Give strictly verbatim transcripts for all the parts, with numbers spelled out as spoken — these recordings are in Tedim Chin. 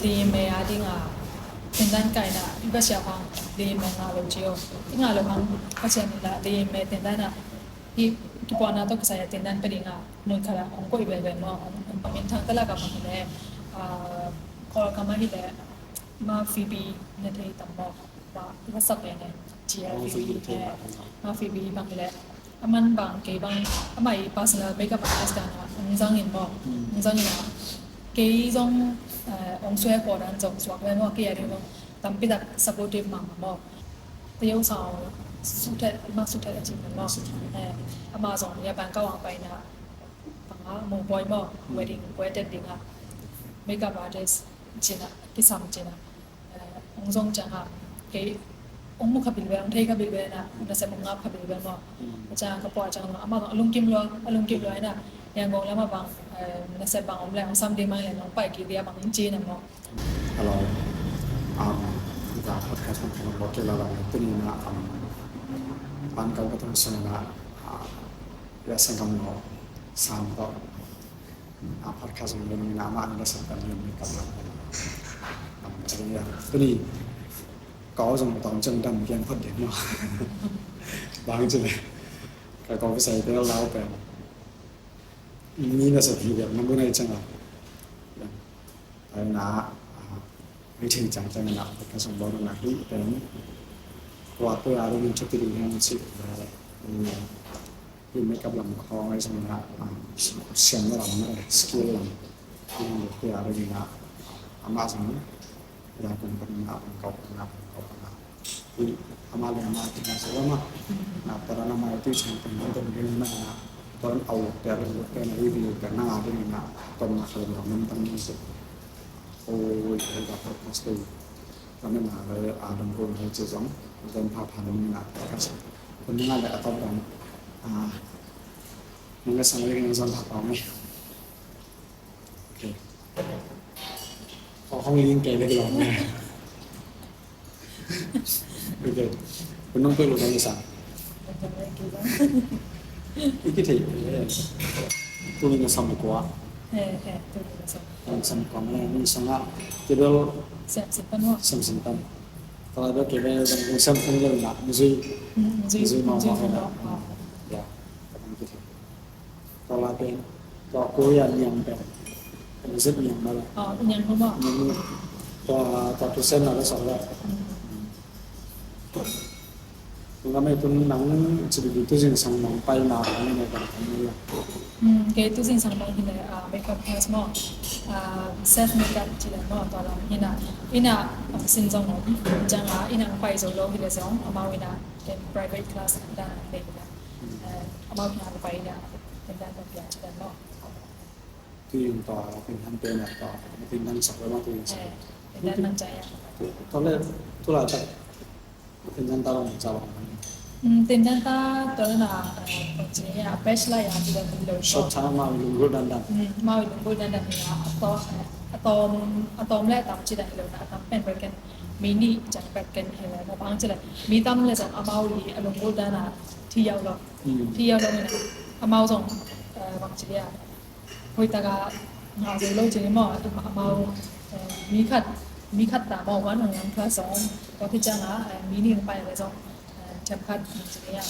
Lim me a ding a tendan kaina i ka sia hang lim me nga lo cio. I nga lo hang ka sia ni la lim me tendan a i kipuana to kisaya tendan pe ding a mun kala ong koi bebe mo ong pamin thang tala ka mo le a kol ka ma hi le ma fibi na thei tam mo ma i ka sa pe ne cia fibi ne ma fibi bang le Aman bang kei bang amah i personal makeup artist dan a ong zang in maw, ong zang in a kei zong ong suai khawh dan zong suak ve maw, kei a ding zong tampi tak supportive mahmah maw. Tayau sau sutet ma sutet a cin maw. Amah zong ya bang ka wang pai na bang a mong boy maw, wedding boy ten ding a makeup artist cin a kisam cin a. Ong zong ciang a kei ong mu kha bil ve, ong thei kha bil ve na, nasep ong ngap kha bil ve maw. A ciang ka pua ciang a amah zong a lungkim lua, a lungkim lua ina Yangon lam a bang nasep bang om le ong sam ding mang le nong pai kik dia bang in ci na maw. Hello. Um, ita podcast bang kena lo kela la tuni na um pan kau ka tong sana na ya sangam lo sam to. A podcast zong len ina amah na sa tan len ni kap lam. Am cili a tuni kau zong tom cang dam kiang phot ding maw. Bang cili ka kau kisai tel lau pen mi na sa pi dek na bu nai cang a. Ai na mi thei cang cang na podcast zong bang na hi pen. Kua kua a dong in chuti ding hang si. Hi makeup lam khawng ahi zong na siam lam na skill lam hi hong dek hi a ring na amah zong ya kum pan na kum kau pan na kum kau pan na hi amah le amah tina sa lama na para na mai tui chan pan na dong ring na na ton au te a dong te na review te na a ding na ton na khalam lam pan na si. Oi, oi, ka podcast te. Ka men a le a dong ko na ci zong zong pha pha na mi na podcast. Kun na le a tom dong. Ah, nang ka sang le nang zong pha pha mi. Okay. Ko hong ling ke le lo. Okay. Kun nong pelu dong sa. I kithei. Tuni na sam kua. He, he, tuni na sam. Sam kua ma ni sanga. Kibel. Sam simpan wa. Sam simpan. Kalau ada kibel dan sam pun le na. Muzui. Muzui ma ma na. Ya. Kithei. Tua la pen tua Korea niang pen music niang ma la. Niang ma. Tua tua tu sen na la sa la. Tua mai tun nang ci bi tu zing sang nang pai na nang ne ba nang ne. Kei tu zing sang nang hi ne makeup class mo. Self makeup ci la mo tua la hi na. Ina sin zong mo. Jang a ina pai zo lo hi le zong amau ina private class dan ne. Amau kina ka pai na tendan ka pia ci dan lo. Tuin tua tendan pe na tua tendan sak lo ma tuin sak. Tendan man caya. Tua le tu la tak tendan ta long ca long. Tendan ta tua na ko ci ya bachelor ya ci dan lo. Short time ma lung gul dan dan. Ma lung gul dan dan ya atom atom atom le tam ci dan lo na tam pen pen ken mini jang pen ken he lo na bang ci le mi tam le jang amau li alung gul dan na. Thi yau lo. Thi yau lo na amau zong bang ci lia. Hoi taka ngau zong lo ci ni maw amau mi khat mi khat ta maw wan ong yang kha zong. Tua khi ciang a mi ning pai le zong thiam khat bang ci lia.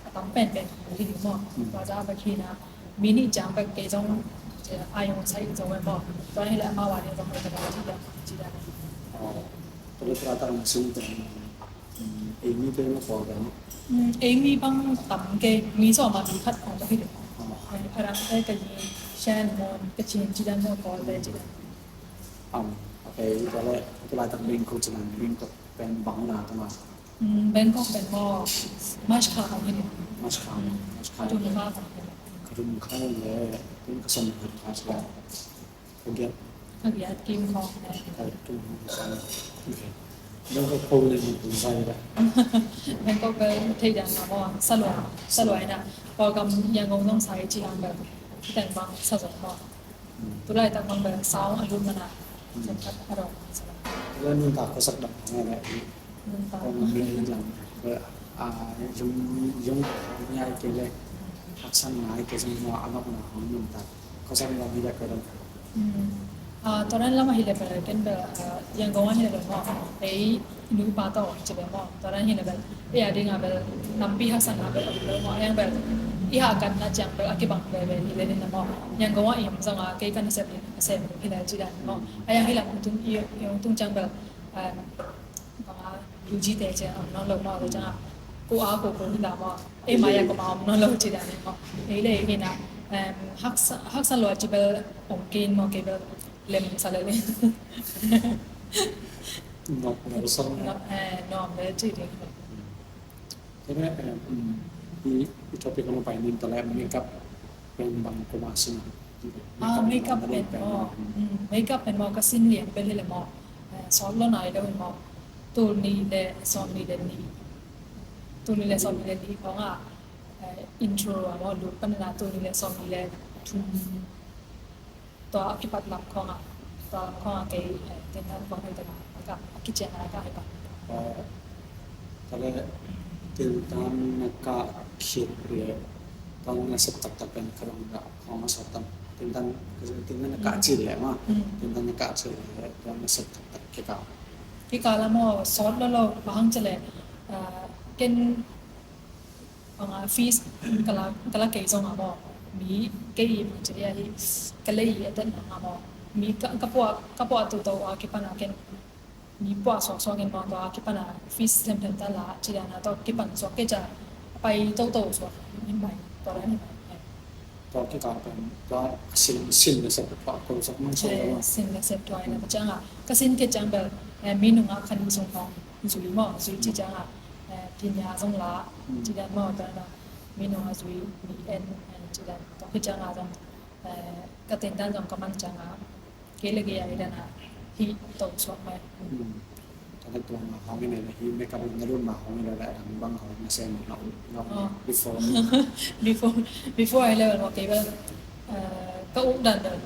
A tam pen pen hi ni maw. Tua za ba khi na mi ni ciang ba kei zong ai ong sai zong maw. Tua hi le amau wa ni zong hoi taka thi yau ci lia. Tua le tua taka sung pen Ei mi te ma pawl bang. Ei mi bang tam ke mi sawm a mi khat khong ka hi ding. A dang te ka hi Shan Mon ka Chin ci dan mo pawl te ci dan. Am, okay, tua le tua lai tak Bangkok ci dan Bangkok pen bang na ta ma. Bangkok pen mo March kha khong hi ding. March kha, March kha. Ka tum kha khong hi ding. Ka tum kha le tum ka som kha kha ci dan. Ka giat. Ka giat kim khawng. Ka giat kim khawng. Bangkok ko le mun tung sai da. Bangkok ko thei dan na mo salua salua ina. Ko kam Yangon zong sai ci ang bang. Teng bang sa zong mo. Tulai tak bang bang saung alun mana. Lam nun ta ko sak dang ne. Nun ta. Ko mun le lam. A yung yung ni ai ke le. Haksan ngai ke zong mo amak na hong nun ta. Ko sak dang ni da ko dang. Tua dan lam ah hi leh bel ken bel Yangon ah hi leh bel maw, ei nupa tawh ci bel maw, tua dan hi leh bel ei a ding a bel tampi haksatna bel om lo maw, a yang bel i hahkatna ciang bel a kibang bel bel hi leh ding na maw. Yangon ah i om zong a kei ka nasep ding a sem hi leh ci dan maw. A yang hi lam tung i tung ciang bel bang a U G te ciang om nawn lo maw, tua ciang a ko a ko ko hi ta maw. Ei mai a ko ma om nawn lo ci dan maw. Ei le ei hi na haksa haksa lo a ci bel om kei maw, kei bel lem sa le le. Nok na song na. Nok na ci ding. Kene i topic kong pai ning ta le makeup pen bang ko ma sin. Ah, makeup pen maw, makeup pen maw ka sin lian pen hi le maw. Sawt lo nai lo maw. Tul nih le sawm nih le nih. Tul nih le sawm nih le nih khong ah intro a maw lut pan na tul nih le sawm nih le thum. Tua a kipat lam khong ah, tua lam khong ah kei tentan kong hei tena a kician a ka hei pan. Tua le tentan na ka khit le tua na sep taktak pen ka bang da khong a sawt tam. Tentan tentan na ka cil le ma. Tentan na ka cil le tua na sep taktak kika. Kika la maw sawt lo lo bang ci le ken Bang a fees ka la ka la kei zong a maw mi kei i bang ci a hi ka lei i a den a maw mi ka ka pua ka pua tu to a kipan a ken mi pua suak suak in maw tua kipan a fees them them ta la ci dan a tua kipan suak kei ca pai to to suak in pai tua dan in pai. Tua kika pen tua sin sin na sep tua ko sak mang so tua sin na sep tua in a ciang a ka sin kei ciang bel mi nung a kan sung hong zui maw zui ci ciang a Pinya zong la ci dan maw tua na mi nung a zui mi en ci dan tua khit ciang a zong ka tentan zong ka man ciang a kei le kei a i dan a hi to suak mai. Tua le tua ma hong i ne le hi makeup na lut ma hong i le le dang bang hong na sem na u na before before before a i le bel maw kei bel ka uk dan bel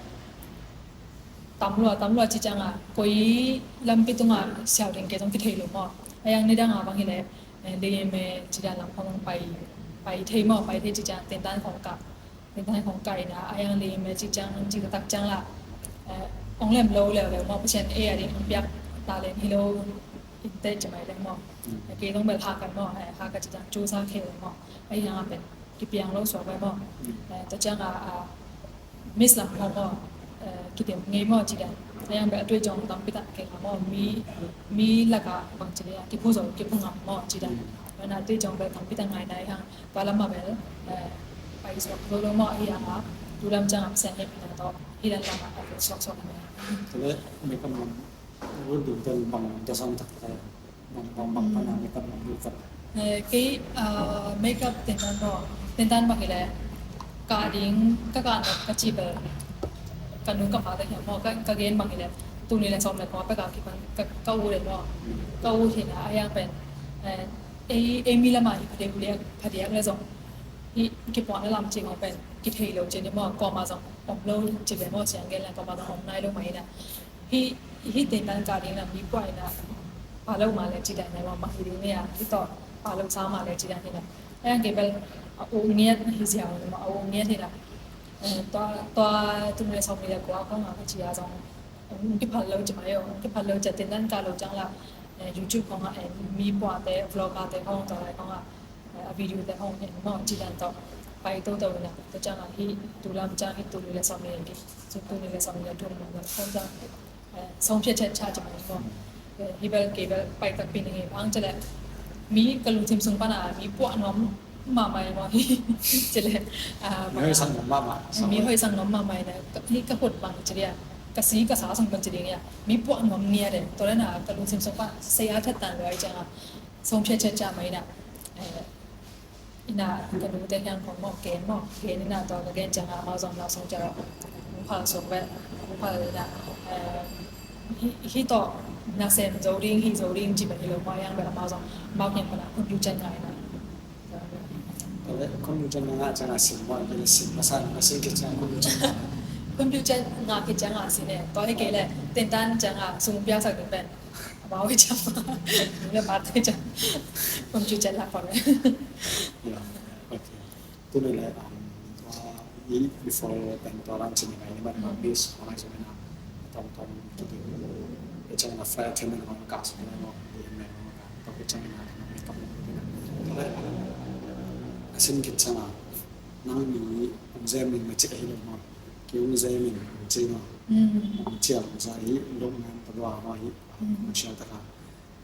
tam lua tam lua ci ciang a koi lampi tung a siau ding kei zong kithei lo maw. A yang ni dang a bang hi le Lei me ci dan lam khong pai pai thei maw pai thei ci ciang tentan khong ka tentan khong ka ina a yang lei me ci ciang ci ka tak ciang la ong lem lo leu leu maw Pasian e a ding ong piak talent hi lo inte ci mai leng maw. Kei zong bel ha kan maw ha ka ci ciang cu sa khe leng maw a yang a pen kipiang lo suak bai maw. Tua ciang a Miss lam khong maw kidem ngei maw ci dan a yang bel a tui zong tampi tak kei maw mi mi laka bang ci dia kiphu zo kiphu ngam maw ci dan a tui zong bel tampi tak ngai nai hang tua lam ma bel pai suak lo lo maw a yang a tu lam ciang a Pasian hei pina tawh hi dan lam a suak suak mai. Tua le makeup lam lut ding pen bang dasam tak le bang bang bang pan a makeup lam lut tak. Kei makeup tentan maw tentan bang hi le ka ding ka ka na ka ci bel ka nu ka pa ka hiam maw ka gen bang hi le tu ni le sawm le kua pek a kipan ka u le maw ka u hi na a yang pen ei ei mi lam a hi phadiak le phadiak le zong hi kipuan le lam ci maw pen kithei lo ci ni maw kua ma zong om lo ci le maw siang gen le kua ma zong om nai lo mai na. Hi hi tentan ka ding na mi kuai na palo ma le ci dan na ma hi ding nia hi to palo sa ma le ci dan hi na. Ayang ke bel a u ngiat hi ziau ma a u ngiat hi na. Tua tua tu le sawm ni le kua kong a ka ci a zong ki phal lo ci ma yo ki phal lo ci tentan ka lo cang la. YouTube kong a mi pua te vlog a te kong to lai kong a a video te hong en maw ci dan tawh pai toto ina tua ciang a hi tu lam ciang hi tu ni le sawm ni le sawm ni le thum lam khong ciang sawm phiat phiat cha ci mai maw. Hi bel kei bel pai takpi ni hang ci le mi ka lungsim sung pan a mi puah nuam mahmah maw hi ci le mi hoih sang nuam mahmah hi ka hut bang ci le ka si ka sa sung pan ci ding ia mi puah nuam ngia de tua le na ka lungsim sung pan sei a that tan lo ai ciang a sawm phiat phiat cha mai na. Ina ka nute hiang khong maw ken maw ken ina tua ka gen ciang a amau zong lau song ciang a hong phal suak vet hong phal ina hi tawh nasem zo ding hi zo ding ci vet hi lo maw yang vet amau zong amau hiang pana computer ngai na. Computer ngai ciang a sin maw sin masa na sin ki ciang computer ngai. Computer ngai ki ciang a sin e tua hi kei le tentan ciang a sung piak sak ding pen. Amau hi ciang le pat hi ciang computer lak pon le. Tuni le tua i before pen tua lam cini mai ni mat ma bis ma mai cini na. Tawm tawm kiti. Tua ciang a flight attendant hong kah suk leh maw, D M L hong kah. Tua ciang a makeup hong kah. A sin khit ciang a nang mi hong zem in na ci ahi lo maw. Kei hong zem in hong ci maw. Hong cial hong sa hi, lok ngan ta lua maw hi. Hong cial ta kha.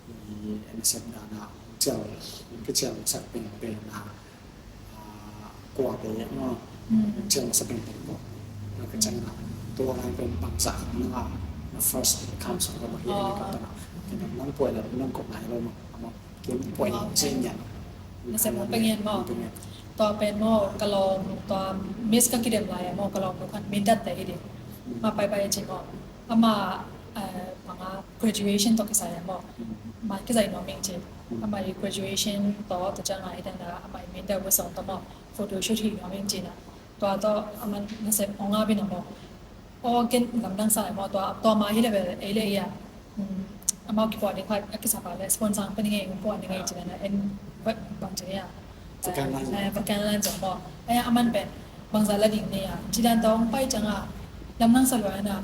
I N S F dan a hong cial, hong kicial sak penpen a, ah, kua te maw. Hong cial sak penpen ko. Na ka ciang a, tua lai pen bangzah na, na first comes ko maw hi. Ka pan a, ka nang nang puai la nang ko nai lo maw. Maw, ki puai nang ci nian. Na sem hong peng hian maw. Tua pen maw, ka lawm, tua Miss ka kidem lai a maw, ka lawm lo khan min dat te hi ding. Ma pai pai ci maw. Ama, eh, manga graduation tawh kisai a maw. Man kisai nuam ing ci. Ama i graduation tawh, tua ciang a hi dan a, ama i min deuh a sawng tawh maw. Photoshoot hi nuam ing ci na. Tua tawh, aman nasep hong a bin a maw. Aw, ken lamdang sa a maw, tua, tua ma hi le bel, ei le ei a. Amau kipuah ding khat, a kisap a le, sponsor pen ngei, puah ding ngei ci na, en, bang ci na. Vakan lan. Eh, vakan lan zong maw. Eh, aman pen, bangza la ding ni a. Ci dan tawh hong pai ciang a, lamdang sa lua na.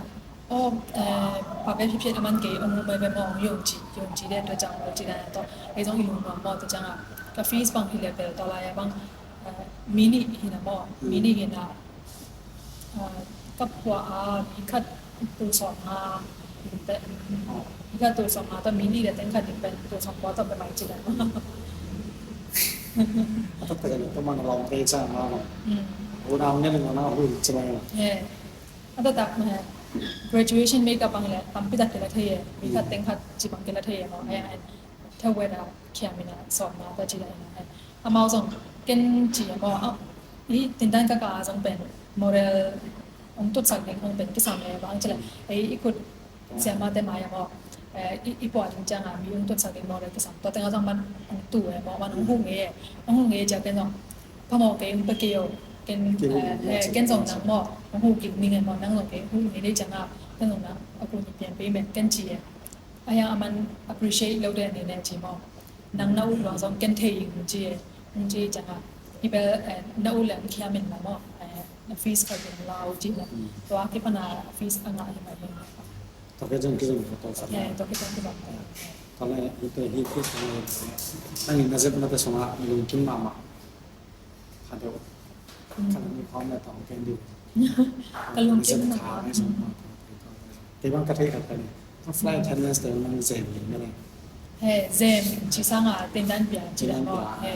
Aw, eh, pa bia phiat phiat a man kei, ong mu mai bia maw, ong yong ci, yong ci de, tua ciang maw, ci dan tawh, ei zong i lungnuam maw, tua ciang a, ka fees bang hi le bel, tua lai a bang, eh, mi nih hi na maw, mi nih hi na, eh, ka puah a, mi khat tul sawm nga, mi khat tul sawm nga, tua mi nih le teng khat ding pen, tul sawm kua tua bia mai ci dan. A tua pen, tua man a lawm kei ciang a maw. Hu na, ong ngen ong na, hu ci mai. Eh. A taktak, eh, graduation makeup bang le, tampi tak kila thei e, mi khat teng khat ci bang kila thei e maw, eh, eh, theu weda kiam ina sawm na ta ci la ina, eh. Amau zong ken ci e maw, ah, i tindan ka ka zong pen, model, ong tutsak ding ong pen kisam e, bang ci la, eh, i kut siama te mai e maw, eh, i, i puah ding ciang a, mi ong tutsak ding model kisam, tua teng a zong man ong tu e maw, man ong hu nge, ong hu nge cia ken zong, phamawh kei ong pia kei o. Ken, eh, ken zong nang maw, hong hu kik ning e maw, nang zong kei hu ning dei ciang a, ken zong nang a kun i pian pei met ken ci e. A hiang a man appreciate lo de ni ne ci maw. Nang na ut luang zong ken thei ing ci e. Hong ci ciang a. Hi bel, eh, na ut leng khiam in la maw. Eh, na fees khat in lau ci la. Tua kipan a fees a ngah hi mah hi. Tua kei zong kei zong tua tua. Eh, tua kei zong kei zong. Tua le, hi te hi kei zong. Nang in na zep na te sung a, lungkim mahmah. Kha deuh. Kha deuh ni khawm le tawng ken ding. Ka lungkim na. Kei bang ka thei khat ka ni. Ka flight attendants te bang zem ni mene. He, zem ci sang a, tindan pia ci dan maw. He.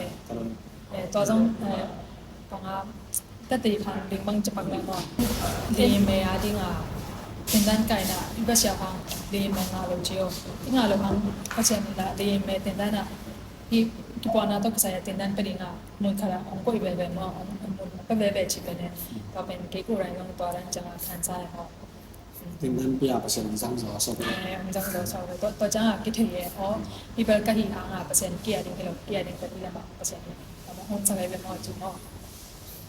He, tua zong, he, kong a, ka tei khan ding bang ci pak le maw. Dei me a ding a. Tindan kai na, i ka sia khan, dei me nga lo ci o. I nga lo khan, ka sia ni la, dei me tindan a. I kipuahna tawh kisai a tindan pia ding a, mun khat ah hong koih veve maw, hong, hong mun pia veve cih pen e. Tua pen kei kurai nong tua dan ciang a khansa e maw. Tindan pia Pasian hong zang zaw a sawt e. Eh, hong zang zaw a sawt e. Tua, tua ciang a kithei e, aw, i bel ka hih hang a Pasian kia ding hi lo, kia ding ka hih lam ah Pasian hong sa veve maw ci maw.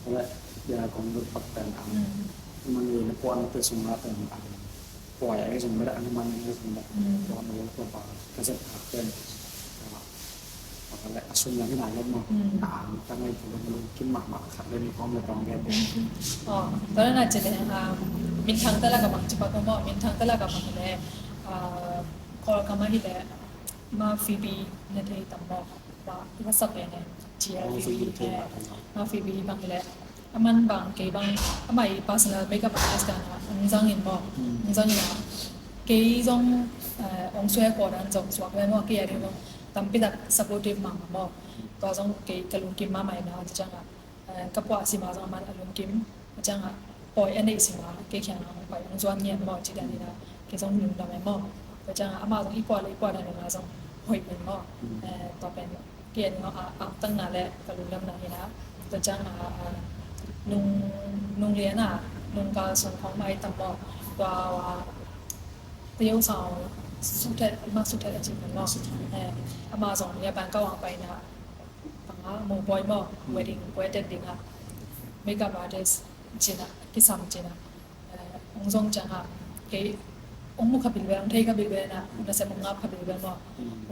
Tua leh, ya kong lut pak pen ang. Mm. Mangei na puan te sung a pen ang. Puai a i sung meda ang mangei na sung da. Mm. Puan a lo tua pa ka zet khat pen. Ka, ka le a sung yang na lo maw. Mm. Ka ang ka ngai tu lo kim mahmah khat le ni kong le tong gen. Oh, tua na ci le, ah, minthang te la ka bang ci pak maw, minthang te la ka bang le, ah, Kawlgam ah hi le, ma Phoebe na thei tam maw. Wa, wa sa pen e. Cia Phoebe, eh, ma Phoebe bang le. Aman bang, kei bang, amah i personal makeup artist dan a, hong zang in maw. Hong zang in a. Kei zong, eh, hong suai ko dan zong suak le maw, kei a ding zong, tampi tak supportive mahmah maw. Tua zong kei ka lungkim mahmah in a, ci ciang a. Eh, ka puah sim a zong aman a lungkim, a ciang a pawi a neih sim a, kei kiang a hong pai, hong zuan ngiat maw, ci dan in a, kei zong lungdam e maw. Tua ciang a, amah zong i puah le i puah dan in a zong hoih pen maw. Eh, tua pen, kei a ding a, a, a takna le ka lungdamna hi na. Tua ciang a, a, nung, nung lian a, nung kal sung khawng mah i tam maw. Tua a, Tayau sang suthet, ma suthet a ci pen maw. Eh, amah zong Japan ka wang pai na, panga mo boy maw, wedding, wedding ding a. Makeup artist cina, kisam cina. Eh, hong zong ciang a, kei, hong mu kha bilbel, hong thei kha bilbel na, hong nasem hong ngap kha bilbel maw.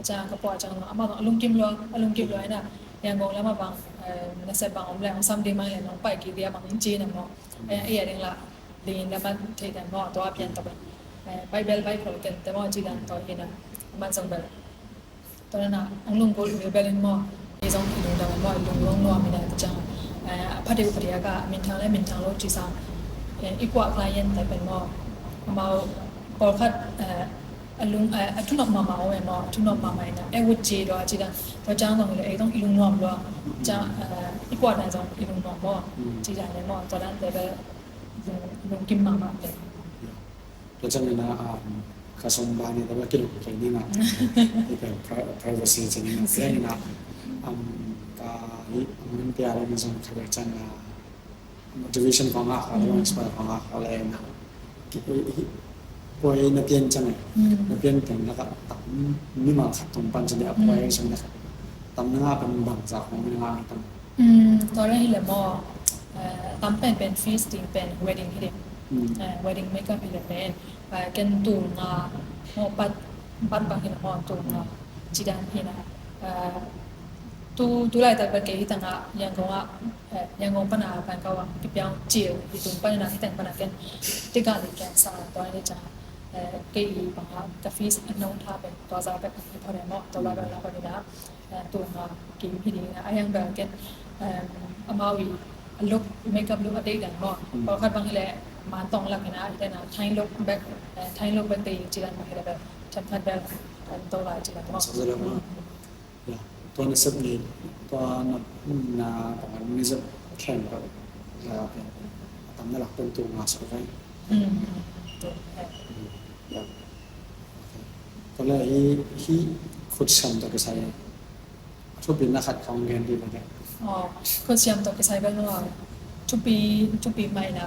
Ciang ka puah ciang amah zong a lungkim lua, a lungkim lua na. Yangon lam a bang, eh, nasem bang om le, hong sam ding mang le, hong pai kik ding a bang hong ci na maw. Eh, eh, a ding la, ding la man thei dan maw, tua pian tua ban. Baibel baih khol kei te maw, ci dan tawh hi na, man zong bel. Tua na, ang lunggulh bel in maw, i zong i lungdam maw, i lungdam nuam i na, tua ciang, a phate phate a ka, minthang le minthang lo ci sang, i kuah client te pen maw, amau pawlkhat, a lung, a thunop mahmah om e maw, a thunop mahmah i na, e ut ci dua ci dan, tua ciang zong i le, e zong i lungnuam dua, ciang, i kuah na zong i lungnuam maw, ci dan le maw, tua dan te bel, lungkim mahmah te. Tua ciang ina, um, ka sawm ba ni tawh kiluk kei ni na. Ipe pri-, privacy ci ni na. Tua ina, um, ka hi, um, pia le na zong kha le ciang na, motivation kong a kha le, inspire kong a kha le na. Ki, hi, hi, puai na pian ciang e. Na pian ciang na ka tam, mimal khat tung pan ciang a puai ciang na ka tam na nga pan bang za kong na nga tam. Tua le hi le maw, tam pen pen fees ding pen wedding hi le. Wedding makeup hi le pen. Ken tul nga maw, bat, bat bang hi le maw, tul nga. Ci dan hi na. Tu, tu laitak bel kei hi tangah, Yangon ah, Yangon pana Bangkok ah kipiang cil hi tung pana hi teng pana ken. Tika ni ken sa tua ni ciang. Kei i bangah ka fees a nong tha pen tua za bek hi pha le maw, tua za bek la pha ni na. Tua nga kim hi ding a, a hiang bel ken, amau i a look, makeup look a deih dan maw. Pawlkhat bang hi le man tong lak hi na, hi dan a thain look bek, thain look bek deih ci dan bang hi le bel, themkhat bel an to lai ci dan maw. Sa zalek maw. Ya, tua na sep ni, tua na, na bang a na sep khen bel, ya, a tam na lak pen tua nga sa bek. Ya. Tua le hi, hi khut siam tawh kisai a thupi na khat khong gen dih na deh. Khut siam tawh kisai bel maw, thupi, thupi mai na,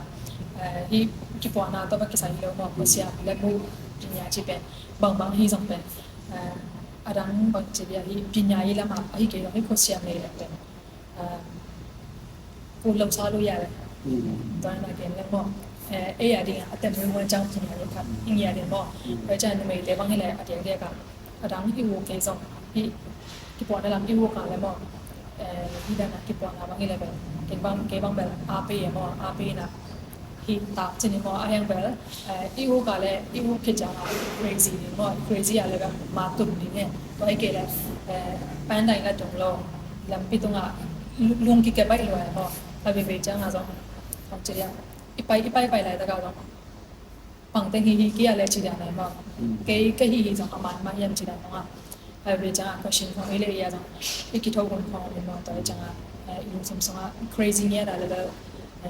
hi kipuahna tawh bek kisai hi lo maw, khut siam le bu pinya ci pen, bangbang hi zong pen, a dang bang ci dia hi pinya hi lam a, hi kei zong hi khut siam le pen. Pu lo sa lu ya le. Tua na gen le maw. Ei a ding a tem lu maw ciang pung ya le khat. Ing ya le maw. Tua ciang numei te bang hi le a diak diak a. A dang hi u kei zong. Hi kipuahna lam hi u ka le maw. Hi dan a kipuahna bang hi le bel. Kei bang, kei bang bel a pe ya maw. A pe na. Hi tak ci ni maw, a hiang bel, i u ka le, i u khit ciang a, crazy ni maw, crazy a le bel, ma tum ni ne. Tua i ke le, pan dai la tung lo, lampi tung a, lung ki ke bai lo a maw, a veve ciang a zong, kam ci a, i pai, i pai pai lai ta ka zong, pang teng hi hi ki a le ci dan a maw, ke, ke hi hi zong a man ma yam ci dan a. Ai ve ciang a question khong hi le i a zong i kitho hun khong hi maw, tua hi ciang a i lungsim sung a crazy ngiat a le bel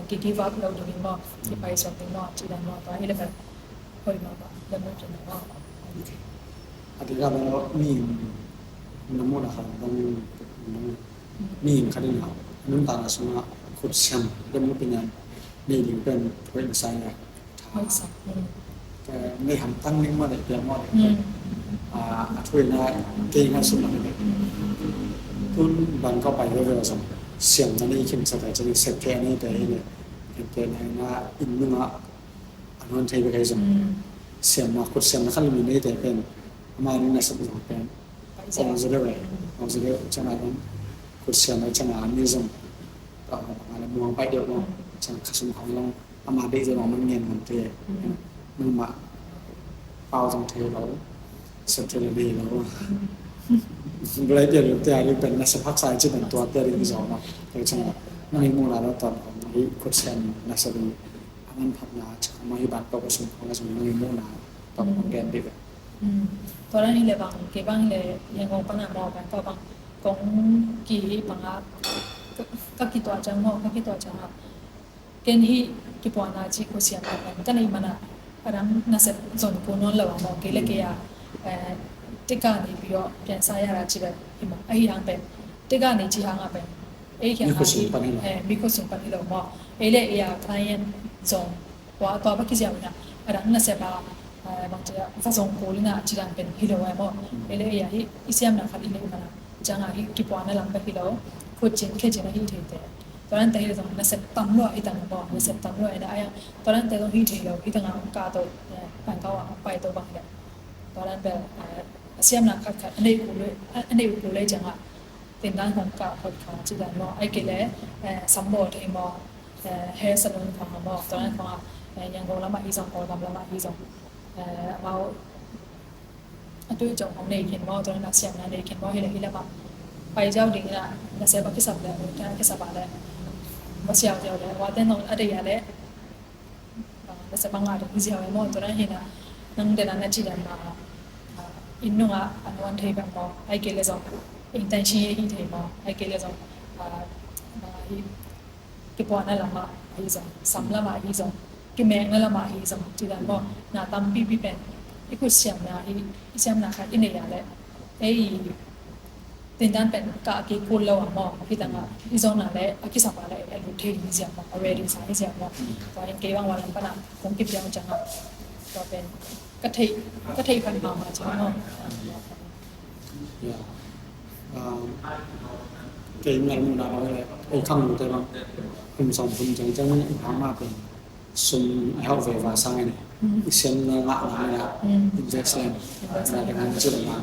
ki give up lo ding hi maw, ki pai suak ding maw, ci dan maw, tua hi le bel hoih mahmah le mun kin maw. A ding a bel mi na mun a khan bang mi khat in a nuntakna sung a khut siam le mun kin a nei ding pen hoih na sa hi a. Hoih sa. Nei hamtang ning maw, nei piang maw, a thu ina kei ngaihsutna hi. Tun Bangkok pai veve zong siamna nei khin sa ta, cini sep kei a nei te hi le, kei na ina inn nung a an hon thei bek hi zong siamna, khut siamna khat lum nei te pen ama ning na sep zong pen ong zaw deuh e, ong zaw deuh ciang a zong khut siamna ciang a mi zong a muang pai deuh maw, ciang khasum khong zong ama deih zong man ngen man te. Nangmah pau zong thei lo, sep thei lo, deih lo. Bulai pia lo te a ding pen na sep haksa ci ban tua te a ding zong maw. Tua ciang nang i muhna lo ton khong hi khut siam na sep ding a man phatna ciang maw, hi ban pau ka sum khong a zong nang i muhna ton khong gen dih. Tua dan hi le bang, kei bang hi le Yangon pana maw, Bangkok bang kong ki hi bang a ka, ka kituah ciang maw, ka kituah ciang a Ken hih kipuahna cih khut siamna pen ka neih mana, a dang nasep zon kul nawn lo a maw, kei le kei a, eh, tika nei pi aw piansa ya ra ci bel hi maw, ahi hang pen tika nei ci hang a pen ei khia mi khut sung pan hi lo, eh, mi khut sung pan hi lo maw, ei le ei a client zong tua, tua bek kiziau hi na, a dang nasep a, eh, bangci a va zong kul hi na ci dan pen hi lo a maw, ei le ei a hih i siamna khat i neih mana, ciang a hih kipuahna lam bek hi lo, khut cin khe cin a hih thei te. Tua dan te hi zong nasep tam lua hi tang maw, nasep tam lua hi na, a yang tua dan te zong hih thei lo, hi tang a hong ka to, eh, pan kau a hong pai to bang hi le. Tua dan bel, eh, a siamna khat khat a neih kul le, a neih kul le ciang a, tin dan hong ka khot kha ci dan maw, ai kei le, eh, sam bawl thei maw, eh, hair salon khong a maw, tua dan khong a, eh, Yangon lam a hi zong, Kawlgam lam a hi zong. amau a tui zong hong nei khin maw, tua na siamna nei khin maw, hi le hi le mah pai ziau ding ina, nasep a kisap le, a kisap a le va siau ziau le, wa ten nong a dei a le nasep a ngah ding hi ziau e maw, tua na hi na nang dena na ci dan ma inn nunga a nuan thei bang maw, ai kei le zong intention hi thei maw, ai kei le zong kipuahna lamah ahi zong, sam lamah ahi zong, kimekna lamah ahi zong, ci dan maw, na tampipi pen i khutsiamna hi, i siamna khat i nei a le ei tindan pen kah kik kul lo a maw, hi tangah i zonna le a kisap a le a lut thei hi ziau maw, a ready sa hi ziau maw. Tua in kei bang wa lam pana kong kipiang ciangah tua pen ka theih, ka theih khat mahmah ciang maw. Kei mi a muhna bang le ei khangnote bang kum sawm kum ciang ciang i hang mah pen sum a hauh ve va sang ina i siamna ngahna ina investment na ding ci lo na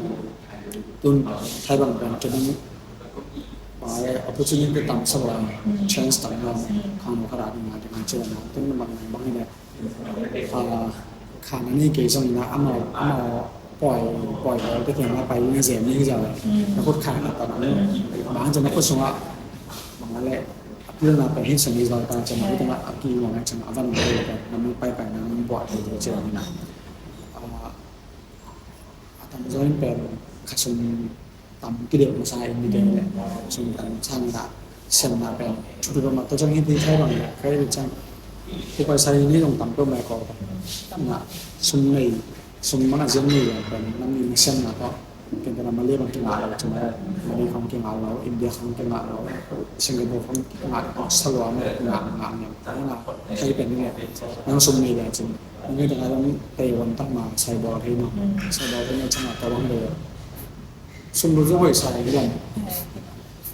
tun thai bang pen kei bang opportunity tam sa lo, chance tam lo, khangno khat a ding na ding ci lo na tun bang bang ina khan a nei kei zong ina amau, amau pawi, pawi bawl te kiang a pai ina zem ni hi zau le na khut khan a ta na bang zong na khut sungah bang a le a pilna pen hi sung hi zau ta ciang a hi tangah a ki ngawng a ciang a van ngawng te pen na mi pai pai na mi buah thei te ciang ina a tam zong in pen kha sum tam kideuh masa in mite le sum tam sang ina siamna pen thupi bang mat tawh ciang hi thei thai bang le khai le ciang tua paisa hi ni zong tam peuh mai ko na sum nei sum mana ziam nei le pen nam ni siamna tawh ken tena Malaysia bang kingah lo ciang Malaysia khong kingah lo, India khong kingah lo, Singapore khong kingah lo, Australia khong kingah ngah ngah thai pen ni le nang sum nei le ciang nang ni tena zong Taiwan tak ma sai bawl thei no, sai bawl thei no ciang a tawh bang le sum lut zong hoih sa hi lam.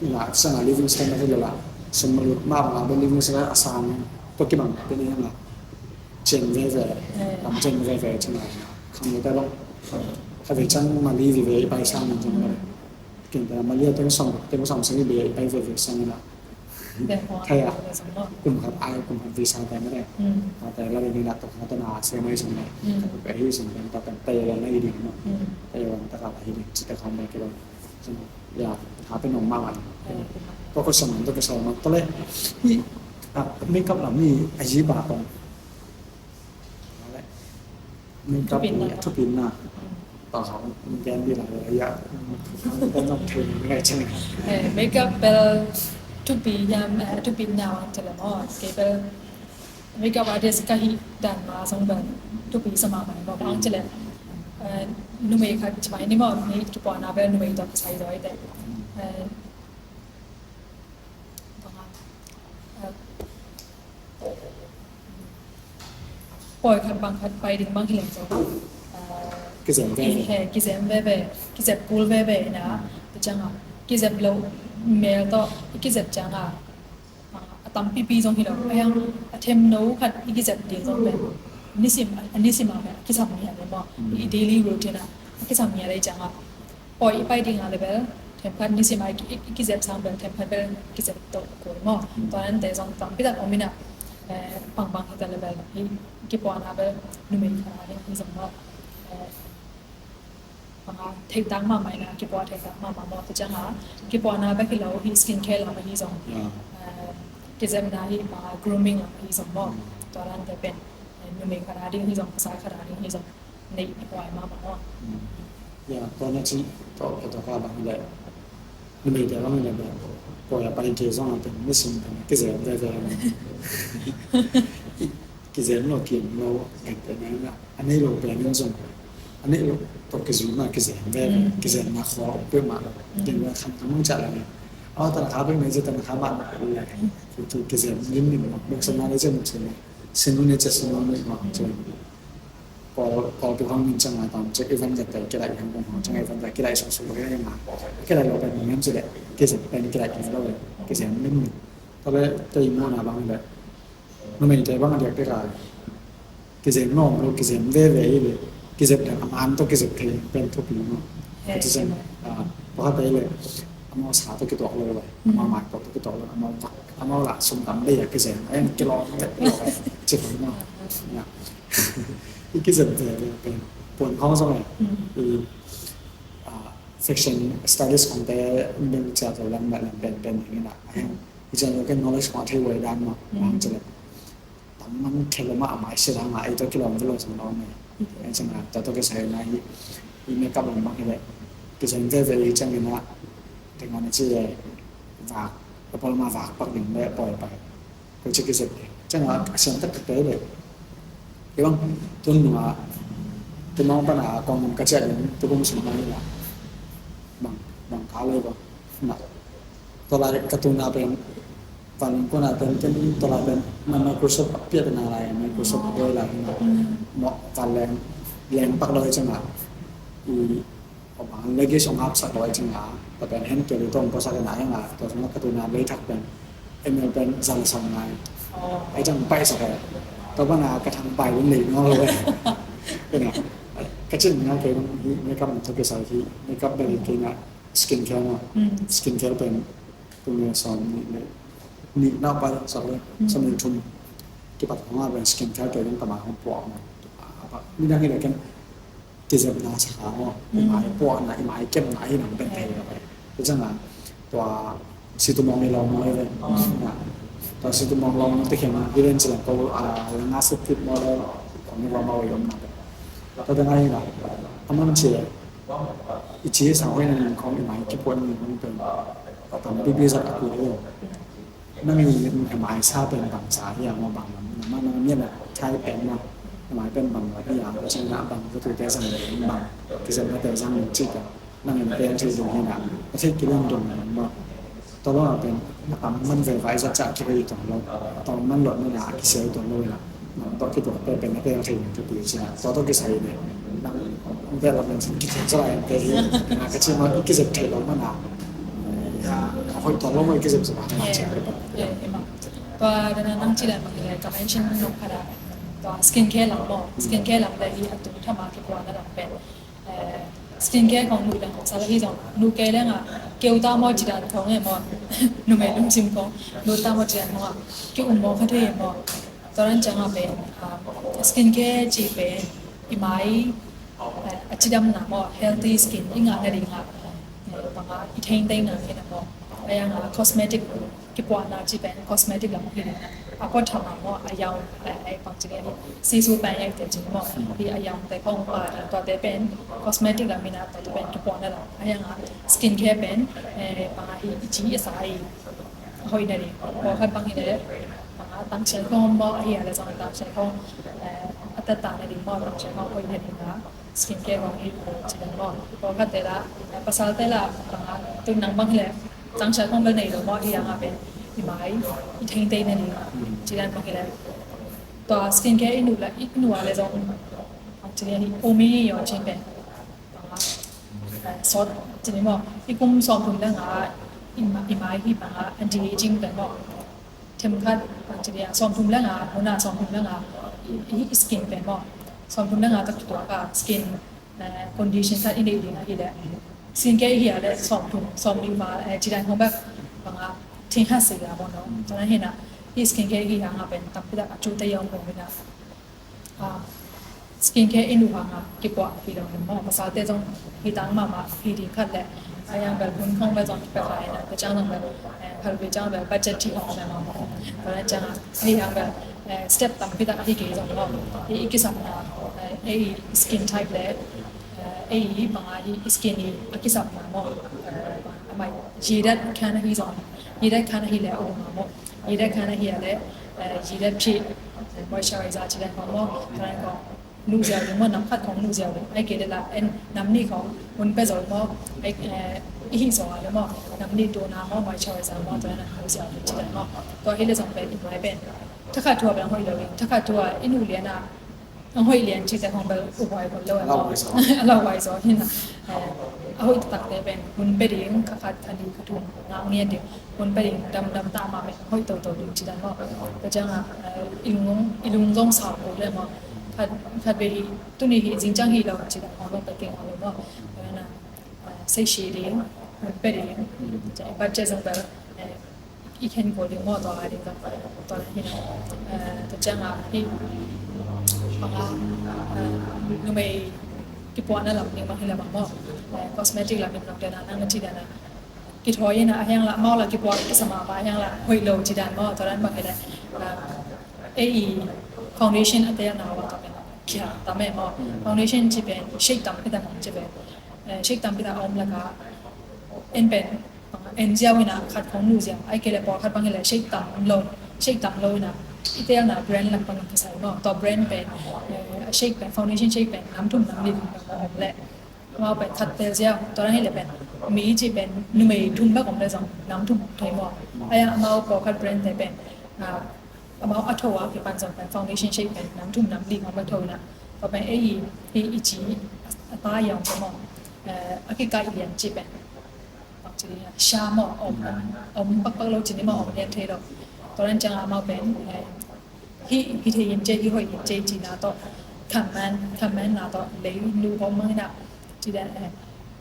Ina sang a living standard hi lala sum lut mah bang a living standard a sang tua kibang te ni hang a cen veve, lam cen veve cen a khang te bang kha ve cang ma li veve i pai sang in cang le ken ta ma li a teng song teng song sang i be i pai veve sang ina Thai a kum khat ai kum khat visa te ma le ta te la ni na tok na ta na se mai sang le ka pe hi sang ta ta te la na i ding no te la ta ka hi ding ci ta kham le ke bang Ya, happy no ma wan. To ko saman, to ko saman. To le, hi, a, makeup lam hi, a ji ba tong. Makeup hi, a thupin na. To sa, gen di la, ya, gen no thupin ngai chang. Makeup bel thupi yam, thupi na wan chale mo. Ke bel Makeup artist ka hih dan mah zong bel thupi sa mahmah in maw, bang ci leh, eh, numei khat ci mai ni maw, mi kipuahna bel numei tawh kisai zaw hi teh. Eh, bang a, eh, pawi khat bang khat pai ding bang hi leng zong, eh, kizem veve, kizem veve, kizep kul veve ina, tua ciangin kizep lo mel tawh i kizep ciangin a tampipi zong hi lo. A hiang a themno khat i kizep ding zong pen nisim, a nisim a pen a kisam hi a le maw. I daily routine a a kisam hi a le ciang a pawi i pai ding a le bel themkhat nisim a i ki-, i kizep sang bel themkhat bel kizep to kul maw. Tua nan te zong tampi tak om ina, eh, pangbang hi ta le bel i kipuahna bel numei khat a hi zong maw. Eh, Bang a, theihtak mahmah ina, kipuah theihtak mahmah maw, tua ciang a, kipuahna bek hi lo, hi skin care lam ahi zong. Eh, kizepna hi, bang a, grooming lam ahi zong maw. Tua dan te pen, eh, numei khat a ding hi zong, pasal khat a ding hi zong, nei huai mahmah maw. Ya, tua na ci, tua, tua ka bang le. Numei te bang le bang, ko ya pai ke zong a pen, nisim pen, kizem veve. Kizem lo, kizem lo, kizem lo, a nei lo pen in zong, a nei lo tawh kizui mah kizem veve, kizemna khua om peuhmah lo. Kizem khamkham mang ciah lo. Aw, tanakha bek nei ciah tanakha mah lo. Kizem limlim mah, muksamna nei ciah muksamna. Sin lo nei ciah sin lo nei mah ciah. Pawl, pawl tu hang min ciang a tam ciah, i van zat tai kilaih hang kong hang ciang i van zat kilaih sung sung lo hi hang a. Kilaih lo pen mah hiam ciah leh, kizem pen kilaih kizem lo. Kizem limlim. Tua leh tei muhna bang leh Numei te bang a diak pek a kizem nuam lo, kizem veve hi le, kizep dan a man tawh kizep thei pen thupi maw. Ka ci zen, a, pakhat te hi le, amau sa tawh kituak lo, amau mai tawh kituak lo, amau vak, amau lah sum tam bei a kizem, a en kilawm vek lo, ci pah maw. Ya. I kizep ve ve pen puan khawng zong e. I, ah, fashion stylist khawngte beng cia to lam na lam pen pen ning ina. Ahem. I cia lo ken knowledge khawng a thei wai dan ma. Mang cia lo. Tam man thei lo ma a mai sia dan ma. Ei to kilawm ve lo sang lo me. Ei sang a to to ke sai na i, i makeup lam bang hi le. Kizem ve ve i ciang ina. Tengah na ci le. Vak. Kapal ma vak pak ding le poi pai. Ko ci kizep. Ciang a siam tak tak le. Kei bang tun nung a, tun nung pan a kong ka ciat in tu kum sung mai la. Bang, bang ka le bang. Na. Tua lai ka tun a pen, van ling ko na pen, ken tua lai pen, na Microsoft a piat na lai, Microsoft a doi lai na. Mo van leng, leng pak doi ciang a. I, Aw bang, luggage hong hapsak lo ai ciang a, tua pen hand carry tawh hong puaksak in a, hang a, tua sung a ka tun a lei thak pen, M L pen za le sawm ngai. Ai ciang paihsak e. Tua bang a ka thang pai lun lei nuam lo e. Pen a, ka cin nga kei bang hi, makeup na tua kei sa hi, makeup bel hi kei na skin care na. Skin care pen, tua me sawm nih le, nih na pai sak le, sawm nih thum. Kipat hong a pen skin care kei bang ka ma hong puak na. Ni dang hi le ken, kizepna sa kha maw, i mai puakna, i mai kepna hi nang pen thei lo. Tua ciang a, tua situ mawng i lawm maw i ven. Tua situ mawng lawm te khen i ven ci lang ko, a, langa sep kip maw le, kong i lawm maw i om na pen. Tua te ngai na, a man ci le, i ci sa hoih na ning kong i mai kipuak ning kong pen, a tam bibi zat a kui lo. Nang i mai sa pen bang sa hi a maw bang lam, nang nang mian a thai pen maw, mai pen bang lam hi a, tua ciang a bang ka tute zang le bang, kizepnate zang le cih pen, nang i pen cih ding hi na, a thei kilem dong maw. Tua lo a pen, a tam man ve vai zat ca kihoih tuan lo, a tam man lot man a kisia tuan lo hi na. Tua kituak pen pen a pen a thei ka pi ci na. Tua tua kisai ne. Nang vel lam nang sin kithiam sa lai te hi. Na ka ci ma i kizep thei lo man a. A hoih tua lo ma i kizep sa ma na ci. Tua dana nang ci dan ma ka mention nong kha da. Tua skin care lam mo. Skin care lam da hi a tung thama kikuana lam pen. Skin care khong nuh leng khong sa la hi zong nuh kei leng a keu ta maw ci dan khong e maw, numei lungsim khong nuh ta maw ci dan khong a ki um maw kha thei e maw. Tua dan ciang a pen skin care ci pen i mai a cidamna maw, healthy skin i ngah nading a bang a i thengteng na hi na maw. A yang a cosmetic kipuahna ci pen cosmetic lam hi ding a, a kua tham a maw, a yang, a, a pang ci ding a hi, sisu pen ek te ci maw, hi a yang te khong pa ding, tua te pen cosmetic lam hi na, tua te pen kipuahna lam, a yang a skin care pen, eh, pang a hi, i ci i sa i, a hoih na ding, pawlkhat bang hi le, pang a tangsian khong maw, a hi a le zong tangsian khong, eh, a tata na ding maw, tangsian khong hoih na ding a, skin care khong hi ci dan maw. Pawlkhat te la, pasal te la, bang a, tun nang bang hi le, tangsian khong bel nei lo maw, hi a nga pen, i mai, i thengtei na ni, ci dan bang hi le. Tua skin care i nuh la, i nuh a le zong, bang ci dan hi, umi ni yo cin pen. Bang a, sawt, ci ni maw, i kum sawm thum le nga, i ma-, i mai hi bang a, anti-aging pen maw. Themkhat, bang ci dia, sawmthum le nga, hun a sawmthum le nga, i, i skin pen maw. Sawmthum le nga tak tuak a, skin, eh, condition khat i nei ding a hi le. Skin care i hi a le, sawmthum, sawmli val, eh, ci dan khong bek, bang a, thing hat si la maw no. Tua na hi na, i skin care i hi a nga pen, tam pi tak a cu te yong khong hi na. Ah, skin care i nuh hang a kipuah hi lo maw, pasal te zong hi tang mahmah hi ding khat le, a yang bel hun khong bel zong kipe khai na, tua ciang zong bel, eh, khalvei ciang bel budget hi hong na maw. Tua na ciang a, hi hang bel, eh, step tampi tak hi kei zong maw. Hi i kisapna, eh, ei skin type le, eh, ei bang a hi skin i a kisapna maw. Eh, a mai, hi dat khan hi zong, hi dat khan hi le a um maw. Hi dat khan hi a le, eh, hi dat phih, moisturizer ci dan khong maw, tua dan khong nuh ziau ding maw, nam khat khong nuh ziau ding. Ai kei le la, en nam nih khong hun pia zo maw, ai, eh, i hih zo a le maw, nam nih tuna maw, moisturizer maw, tua dan nuh ziau ding ci dan maw. Tua hi le zong pen, i mai pen. Thakhat thu a pen hoih lo ding, thakhat thu a i nuh lian a, a hoih lian cite khong bel uh huai khol lo a. A lauhuai zaw hi na. Eh, a hoih taktak te pen hun pia ding, kha khat, kha nih, kha thum, ngak ngiat ding. Hun pia ding, damdam ta mah pen hoih toto ding ci dan maw. Tua ciang a, eh, i lung, i lung zong sau ko le maw. Khat, khat vei hi, tuni hi, zing ciang hi lo ci dan khong zong pia keng lo maw. Tua na, eh, sei si ding, hun pia ding. Budget zong bel, eh, i khen kul ding maw, tua a ding zong tua na hi na. Tua ciang a hi bang a numei kipuahna lam ding bang hi le bang maw, cosmetic lam in zong te na nang na ci dan a kithawi in a, a hiang la mau la kipuah kisa mah mah a hiang la hoih lo ci dan maw, tua dan bang hi le ei i foundation a tel na wa tua pen kia tam e maw. Foundation ci pen shade tam kita mong ci pen shade tam kita om laka en pen en ziau ina khat khong nu ziau, ai kei le pawlkhat bang hi le shade tam lo, shade tam lo ina i telna brand lak bang kisai maw. Tua brand pen shade pen, foundation shade pen nam thum nam li thum bang om le amau pen khat tel ziau. Tua dan hi le pen mi ci pen numei thum bak om le zong nam thum om thei maw. Ai amau pawlkhat brand te pen amau a tho a kipan zong pen foundation shade pen nam thum nam li om le tho ina. Tua pen ei i ci a ta yau maw, a kikaih lian ci pen sha maw, om, om pakpak lo ci ni maw, om lian thei lo. Tua dan ciang a amau pen hi, hi thei in ce, hi hoih in ce ci na tawh khaman, khaman na tawh lei nu hom mang ina ci dan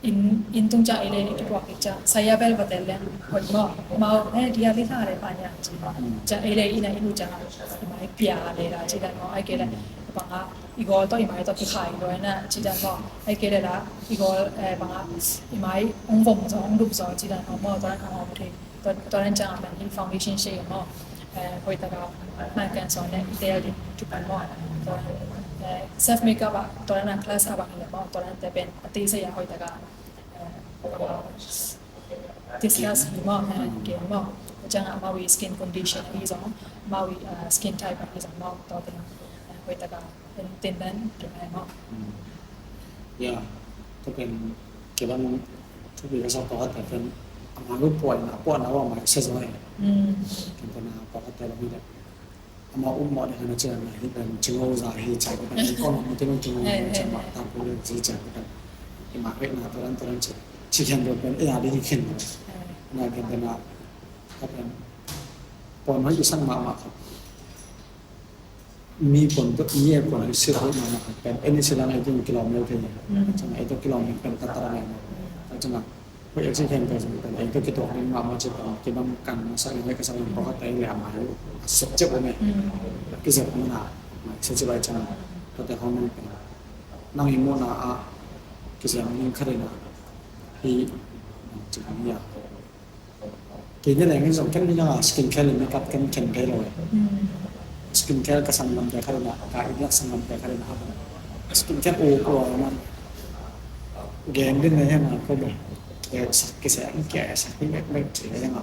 in, in tung ciang ei lei kipuak in ciang saya bel va tel leng hoih maw. Amau he dia li tha le pa nia ci maw. Ciang ei lei ina in u ciang a i mai pia le la ci dan maw, ai kei le bang a i gol tawh i mai tawh kikhai lo ina ci dan maw. Ai kei le la i gol bang a i mai ong vom zaw, ong dup zaw ci dan maw, maw tua dan a maw thei. Tua dan ciang a pen hi foundation shade maw, hoih taka man kan sawn ne i tel ding thupan maw. Tua dan self makeup a tua dan a class a bang hi le maw, tua dan te pen a te sa ya hoih taka discuss hi maw, ke maw. Tua ciang a amau i skin condition hi zong, amau i skin type hi zong maw, tua pen hoih taka pen ten dan ke mai maw. Ya, tua pen ke bang thupi ka sa tua te pen amau i puahna, puahna wa mai sa zong hi. Ke pen a puah te bang hi le amau um mawh ding a na cian na hi pen cingo za hi cian ka pen kong mu te nong cingo za ma ta pu le zi cian ka pen i ma pek na tua dan tua dan ci ci khen pen pen e a ding hi khen na khen pen a ka pen pon hoi i sang ma ma khat mi pon tu mi e pon hoi si hoi ma ma khat pen e ni si lang e ding kilomel te ni. Cian e to kilomel pen ta ta ra ne ma cian na Hoih a ci khen peuh zong pen ei tawh kituak ding mahmah ci peuh kibang kan masa in hei ka sak in pawlkhat ei le a mai uh a sep cep uh meh. A kizep mana mai sia ci bai ciang tate hong man pen nang i muhna ah kizem ding khat in ah hi ci hi a. Kei ni leng in zong ken ni nang a skin care le makeup ken khen kei lo e. Skin care ka sang lamte khat in ah ka i lak sang lamte khat in ah skin care uh kua man. Gen din na hian a ko bel sak kisai ang kia sak hi bek bek ci hian a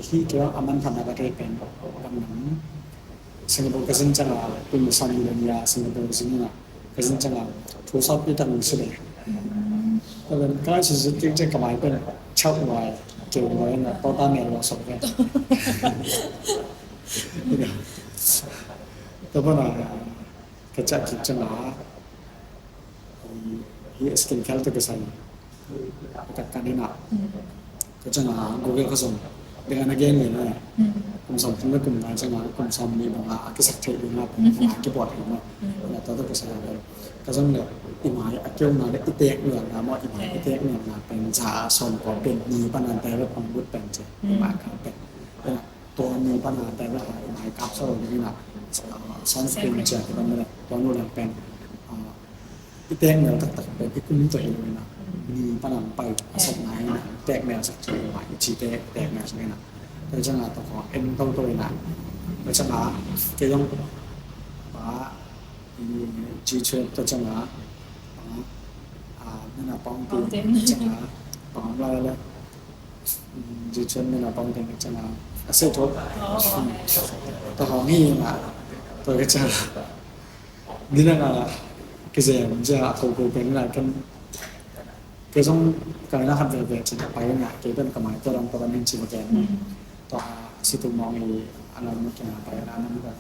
hi kio a man phan a ka tei pen bang nang Singapore ka zin chang a tun san ni nia Singapore zin na ka zin chang a thu sap ni tang si le ka ben ka si zin ting che ka mai pen chau wai keu wai na to ta ne lo sok ve to pa na ka cha ki chang a Hi skin care te ka sai ka ka ni na ka chang a Google ka zong ding a na gen ni na kum som kum na kum ngai chang a kum som ni bang a ki sak thei ni na a ki buat ni na na ta ta ka sai ka zong le i mai a keu na le i tek ni na mo i mai i tek ni na pen za som ko pen ni pa na te le pang but pen che i mai ka pen tua ni pa na te le i mai kap so ni na sunscreen che ka pen tua nu le pen I tek mel taktak pen i kum tawh hi lo ina ni pan a pai a sak nai ina tek mel sak ci ma i ci te tek mel sak ina. Tua ciang a tawh khaw en toto ina tua ciang a kei zong pa i ci chuet tua ciang a pa a nana pawng ti ciang a pawng lai le ci chuet nana pawng ti ciang a a sei thok tua hawng hi ina tua ka ciang a Ni na nga kizem zia a ko ko pen na ken kei zong ka na khat veve cin a pai na kei pen ka mai tua dang tua dang hin cin a ken tua si tu mong i a lam na ken a pai na na na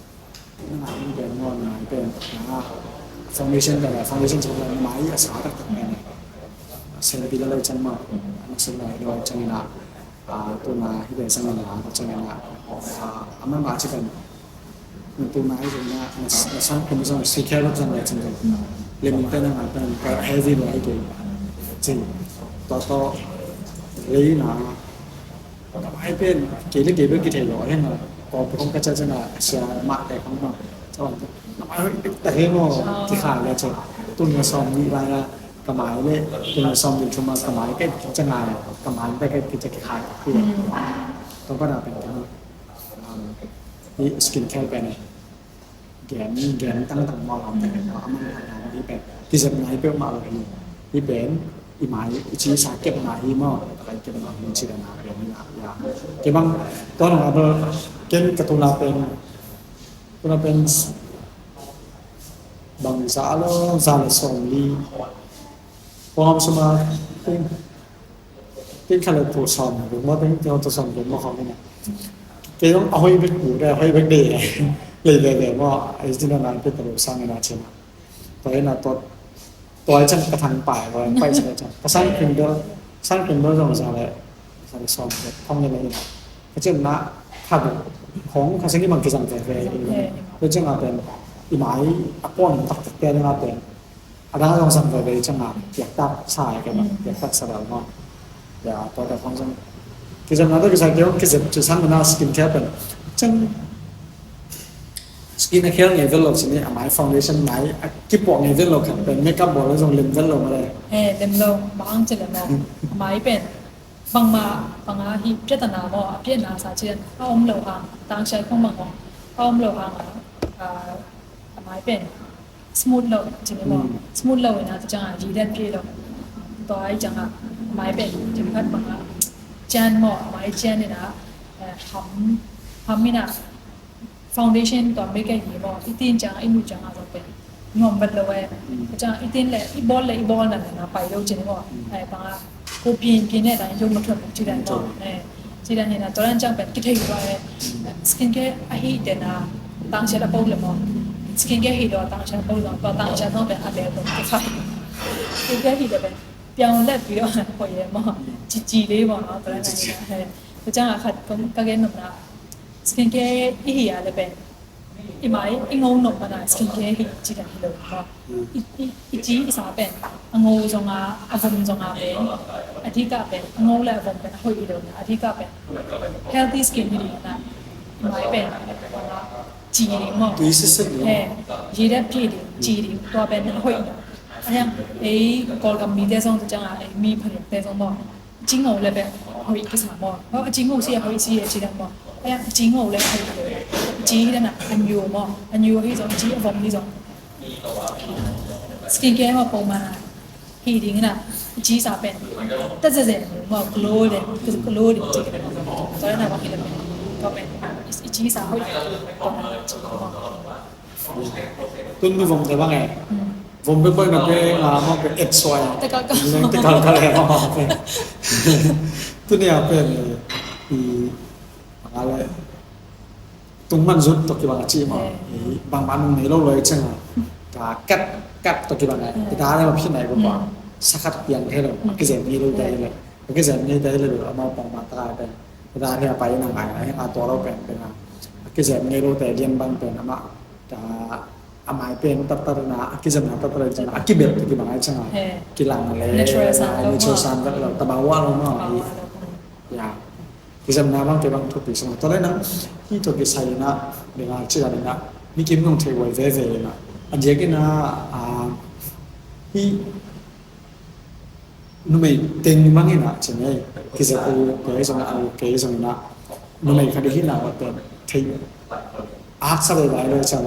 na na pen mo na pen na foundation ka na foundation cin a mai a sa tak tak pen sen pi la lai cin ma na sen lai lai cin na a tu na hi pen sang na cin na a man ma cin pen Nang tu nai zong na na sang kum zong si khe rot zong le cin zong le min te na ngai pen ka heavy lo ai ke cin to to lei na Ka mai pen kei le kei bek kithei lo, a heng a kawlpi khong ka ciah ciangin a sia mah te khong mah, ka mai hoih pek ta hi maw, kikhai le ciah. Tul nga sawm nih lai a ka mai le tul nga sawm nih thum a ka mai ka et ciangin a ka mai bek ka et ciah kikhai. Tua pan a pen ka, um, hi skin care pen gen, gen tangtang maw, lam tangtang maw, a man a hi pen kizepna hi peuhmah lo hi. Hi pen i mai i ci sa kepna hi maw, i kepna hi ci dan a pen hi a, ya. Kei bang tua nung a bel ken ka tuna pen, tuna pen bang za lo, za le sawm li pawng sum a ting, ting khat le tul sawm, tul maw, ting, ting tul sawm, tul maw khawng hi na. Kei zong a hoih bek pu de, a hoih bek de. Lei veve maw, a zi na nang pek ta lo sang na cina. Tua hi na tua, tua hi ciang ka thang pai, tua hi pai ciang ciang. Ka sang kring bel, sang kring bel zong za le, za le sawm le, khawng le na hi na. Ka cin na, kha bu, khawng, kha sang i mang kizang veve. Tua ciang a pen, i mai, a pawng taktak te na pen. A dang a zong zang veve ciang a, piak tak sa ai kei bang, piak tak sa bel maw. Ya, tua tua khong zong. Kizepna tua kisai kei hong kizep, ci sang na skin care pen. Ciang skin care ngei vel lo ci ni, a mai foundation mai, a kipuak ngei vel lo khat pen, makeup bawl zong lem vel lo mah le. Eh, lem lo, bang ci lem lo. A mai pen. Bangmah, bang a hi piatana maw, a piatna sa cian, a om lo hang, tangsiat khong bang hong, a om lo hang a, a, a mai pen. Smooth lo, ci ni maw. Smooth lo ina, tu ciang a, ji den pi lo. Tua i ciang a, mai pen, ci khat bang a, cian maw, mai cian ina, eh, ham, ham ina, foundation tua meke hi maw, i tin ciang a, i mut ciang a, zong pen. Nuam vet lo eh. Ciang a, i tin le, i bawl le, i bawl na, na, pai lo ci ni maw. Eh, bang a, ko pian pian ne, na, i lo ma thuan ci dan maw. Eh, ci dan hi na, tua dan ciang pen, kithei lo eh. Skin care a hi te na, tangsiat a pau le maw. Skin care hi lo, tangsiat a pau lo, tua tangsiat no pen, a le lo, kithei. Skin care hi lo pen, piang le pi lo, ko ye maw. Ci ci le maw, tua dan hi na, eh. Tua ciang a khat, ko, ka gen nom na. Skin care i hi a le pen. I mai, i ngo nop mana skin care hi ci dan hi lo. I, i, i ci i sa pen. A ngo zong a, a vom zong a pen. A dika pen. A ngo le a vom pen. A hoih hi lo na. A dika pen. Healthy skin hi ding na. I mai pen. Ci ding maw. Tui sisik ding. He. Ji dep ci ding. Ci ding. Tua pen a hoih na. A hiang. Ei, Kawlgam mite zong tu ciang a. Ei, mi phanin te zong maw. Ci ngo le bek hoih kisa maw. Ho, ci ngo si a hoih si a ci dan maw. Aya, ci ngo le hoih le. Ci dan a, an yu maw. An yu hi zong, ci a vom hi zong. Skin care maw, pau ma. Hi ding na, ci sa pen. Ta ze ze maw, glow le, glow le, ci dan maw. Tua na wa hi le pen. Tua pen. Ci sa hoih. Tua na ci maw. Tun mi vom te bang e. Vom pe koi na pe nga ma pe et soi. Te kal kal. Leng te kal kal e ma ma pe. Tun ya pe ni i nga le tung man zut to ki bang a ci ma. I bang man nei lo lo i ceng a. Ka kat kat to ki bang a. I ta le ma phi nai ko ba. Sa khat piang he lo. Ki zen ni lo dai le. Ki zen ni dai le lo ma pang ma ta pe. Ka ta he pa i na ngai na he a to lo pen pen a. Ki zen ni lo te dian bang pen a ma. Ka a mai pen tattat na a kizemna tattat na a kibel te kibang ai changa kilang le natural san lo, natural san lo, taba wa lo ma. Ya, kizemna bang ke bang thupi sang to le nang hi to kisai na de nga chi la na mi kim nong thei wai ve ve na a dia ki na a hi numei teng mangin a chin ei kizep u kei zong a u kei zong na numei kha di hi na wa pen thei a sa le lai le chang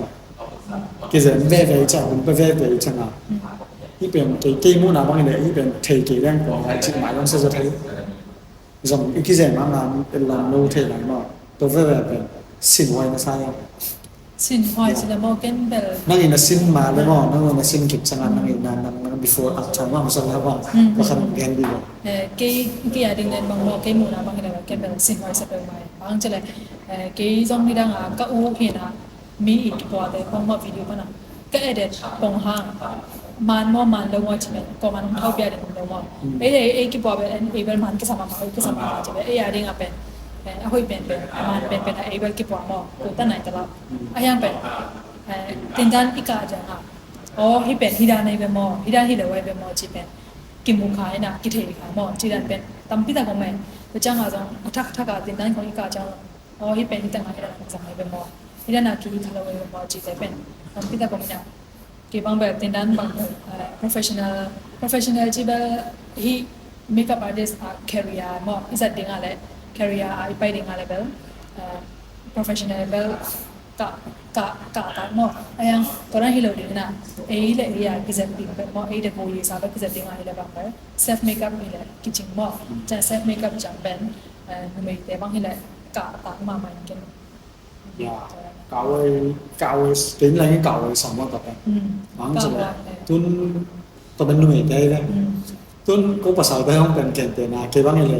kizem ve ve chang hun pe ve ve chang a hi pen kei kei mu na mangin hi pen thei kei leng ko lai chi mai long sa sa thei zong i kizem ma na lam lo thei lai ma to ve ve pen sin wai na sa ya. Sin huai si le maw ken bel. Nang in a sin ma le maw, nang in a sin kip changa nang in a nang nang before after ma masa la bang. Ka khan gen di lo. Eh, kei kei a ding len bang maw kei mu na bang le ken bel sin huai sa bel mai. Bang chale. Eh, kei zong ni dang a ka u hi na mi i kipua te bang maw video pa na. Ka edit pong hang. Man maw man lo maw chi men. Ko man hong thau pia ding lo maw. Ei ei ei kipua bel en ei bel man kisa ma ma ei kisa ma ma chi bel ei a ding a pen. Eh, a hoi pen pen man pen pen a ei bel kipua maw. Ko ta nai ta la. A hiang pen eh, tindan i kah ciang a, aw, hi pen hi dan ahi ve maw, hi dan hi lo ahi ve maw ci pen. kimu kha ina, kithei kha maw, ci dan pen tampi tak om e. Tua ciang a zong a thak thak a tin dan khong i kah ciang zong, aw, hih pen hih teng a hih dan a zang e ve maw, hih dan a ki kha lo e ve maw, ci te pen tampi tak om ina. Kei bang bel tin dan bang, eh, professional, professional ci bel hih makeup artist a career maw, i zat ding a le, career a i pai ding a le bel, eh, professional bel ka, ka, ka, ka maw. Ayang, tua dan hi lo ding na. Ei le ei a kizat ding bel maw, ei le ko ye sa bel kizat ding a hi le bang bel self makeup hi le kicing maw. Ciang self makeup ciang pen, eh, numeite bang hi le ka, ka mahmah in ken. Ya, kawei, kawei, kei lai ngi kawei sang maw tua pen. Bang ci le, tun tua pen numeite hi le. Tun ko pasal te hong pen ken te na, kei bang hi le,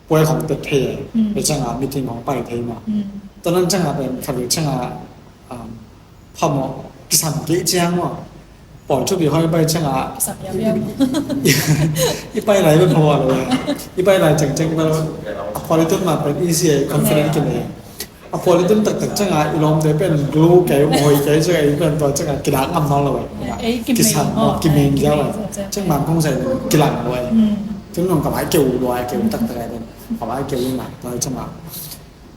puai khong tet thei, e ciang a meeting khong pai thei maw. Tua nan ciang a pen khat vei ciang a, um, phamawh kisam kei ciang maw. Pawl thupi hoi pai ciang a, kisam yam yam. I pai lai pen phamawh lo. I pai lai ciang ciang pen a pawl i tun ma pen easy e, confident ki nei. A pawl i tun taktak ciang a i lawmte pen glow kei, hoi kei ciang a i pen tua ciang a kidak ngam nawn lo. Ei, kimeng, kisam maw, kimeng kiau a. Ciang mang kong sai kilang lo. Tun nong ka bai keu lo, keu taktak a pen. Ka bai keu lo na, tua ciang a.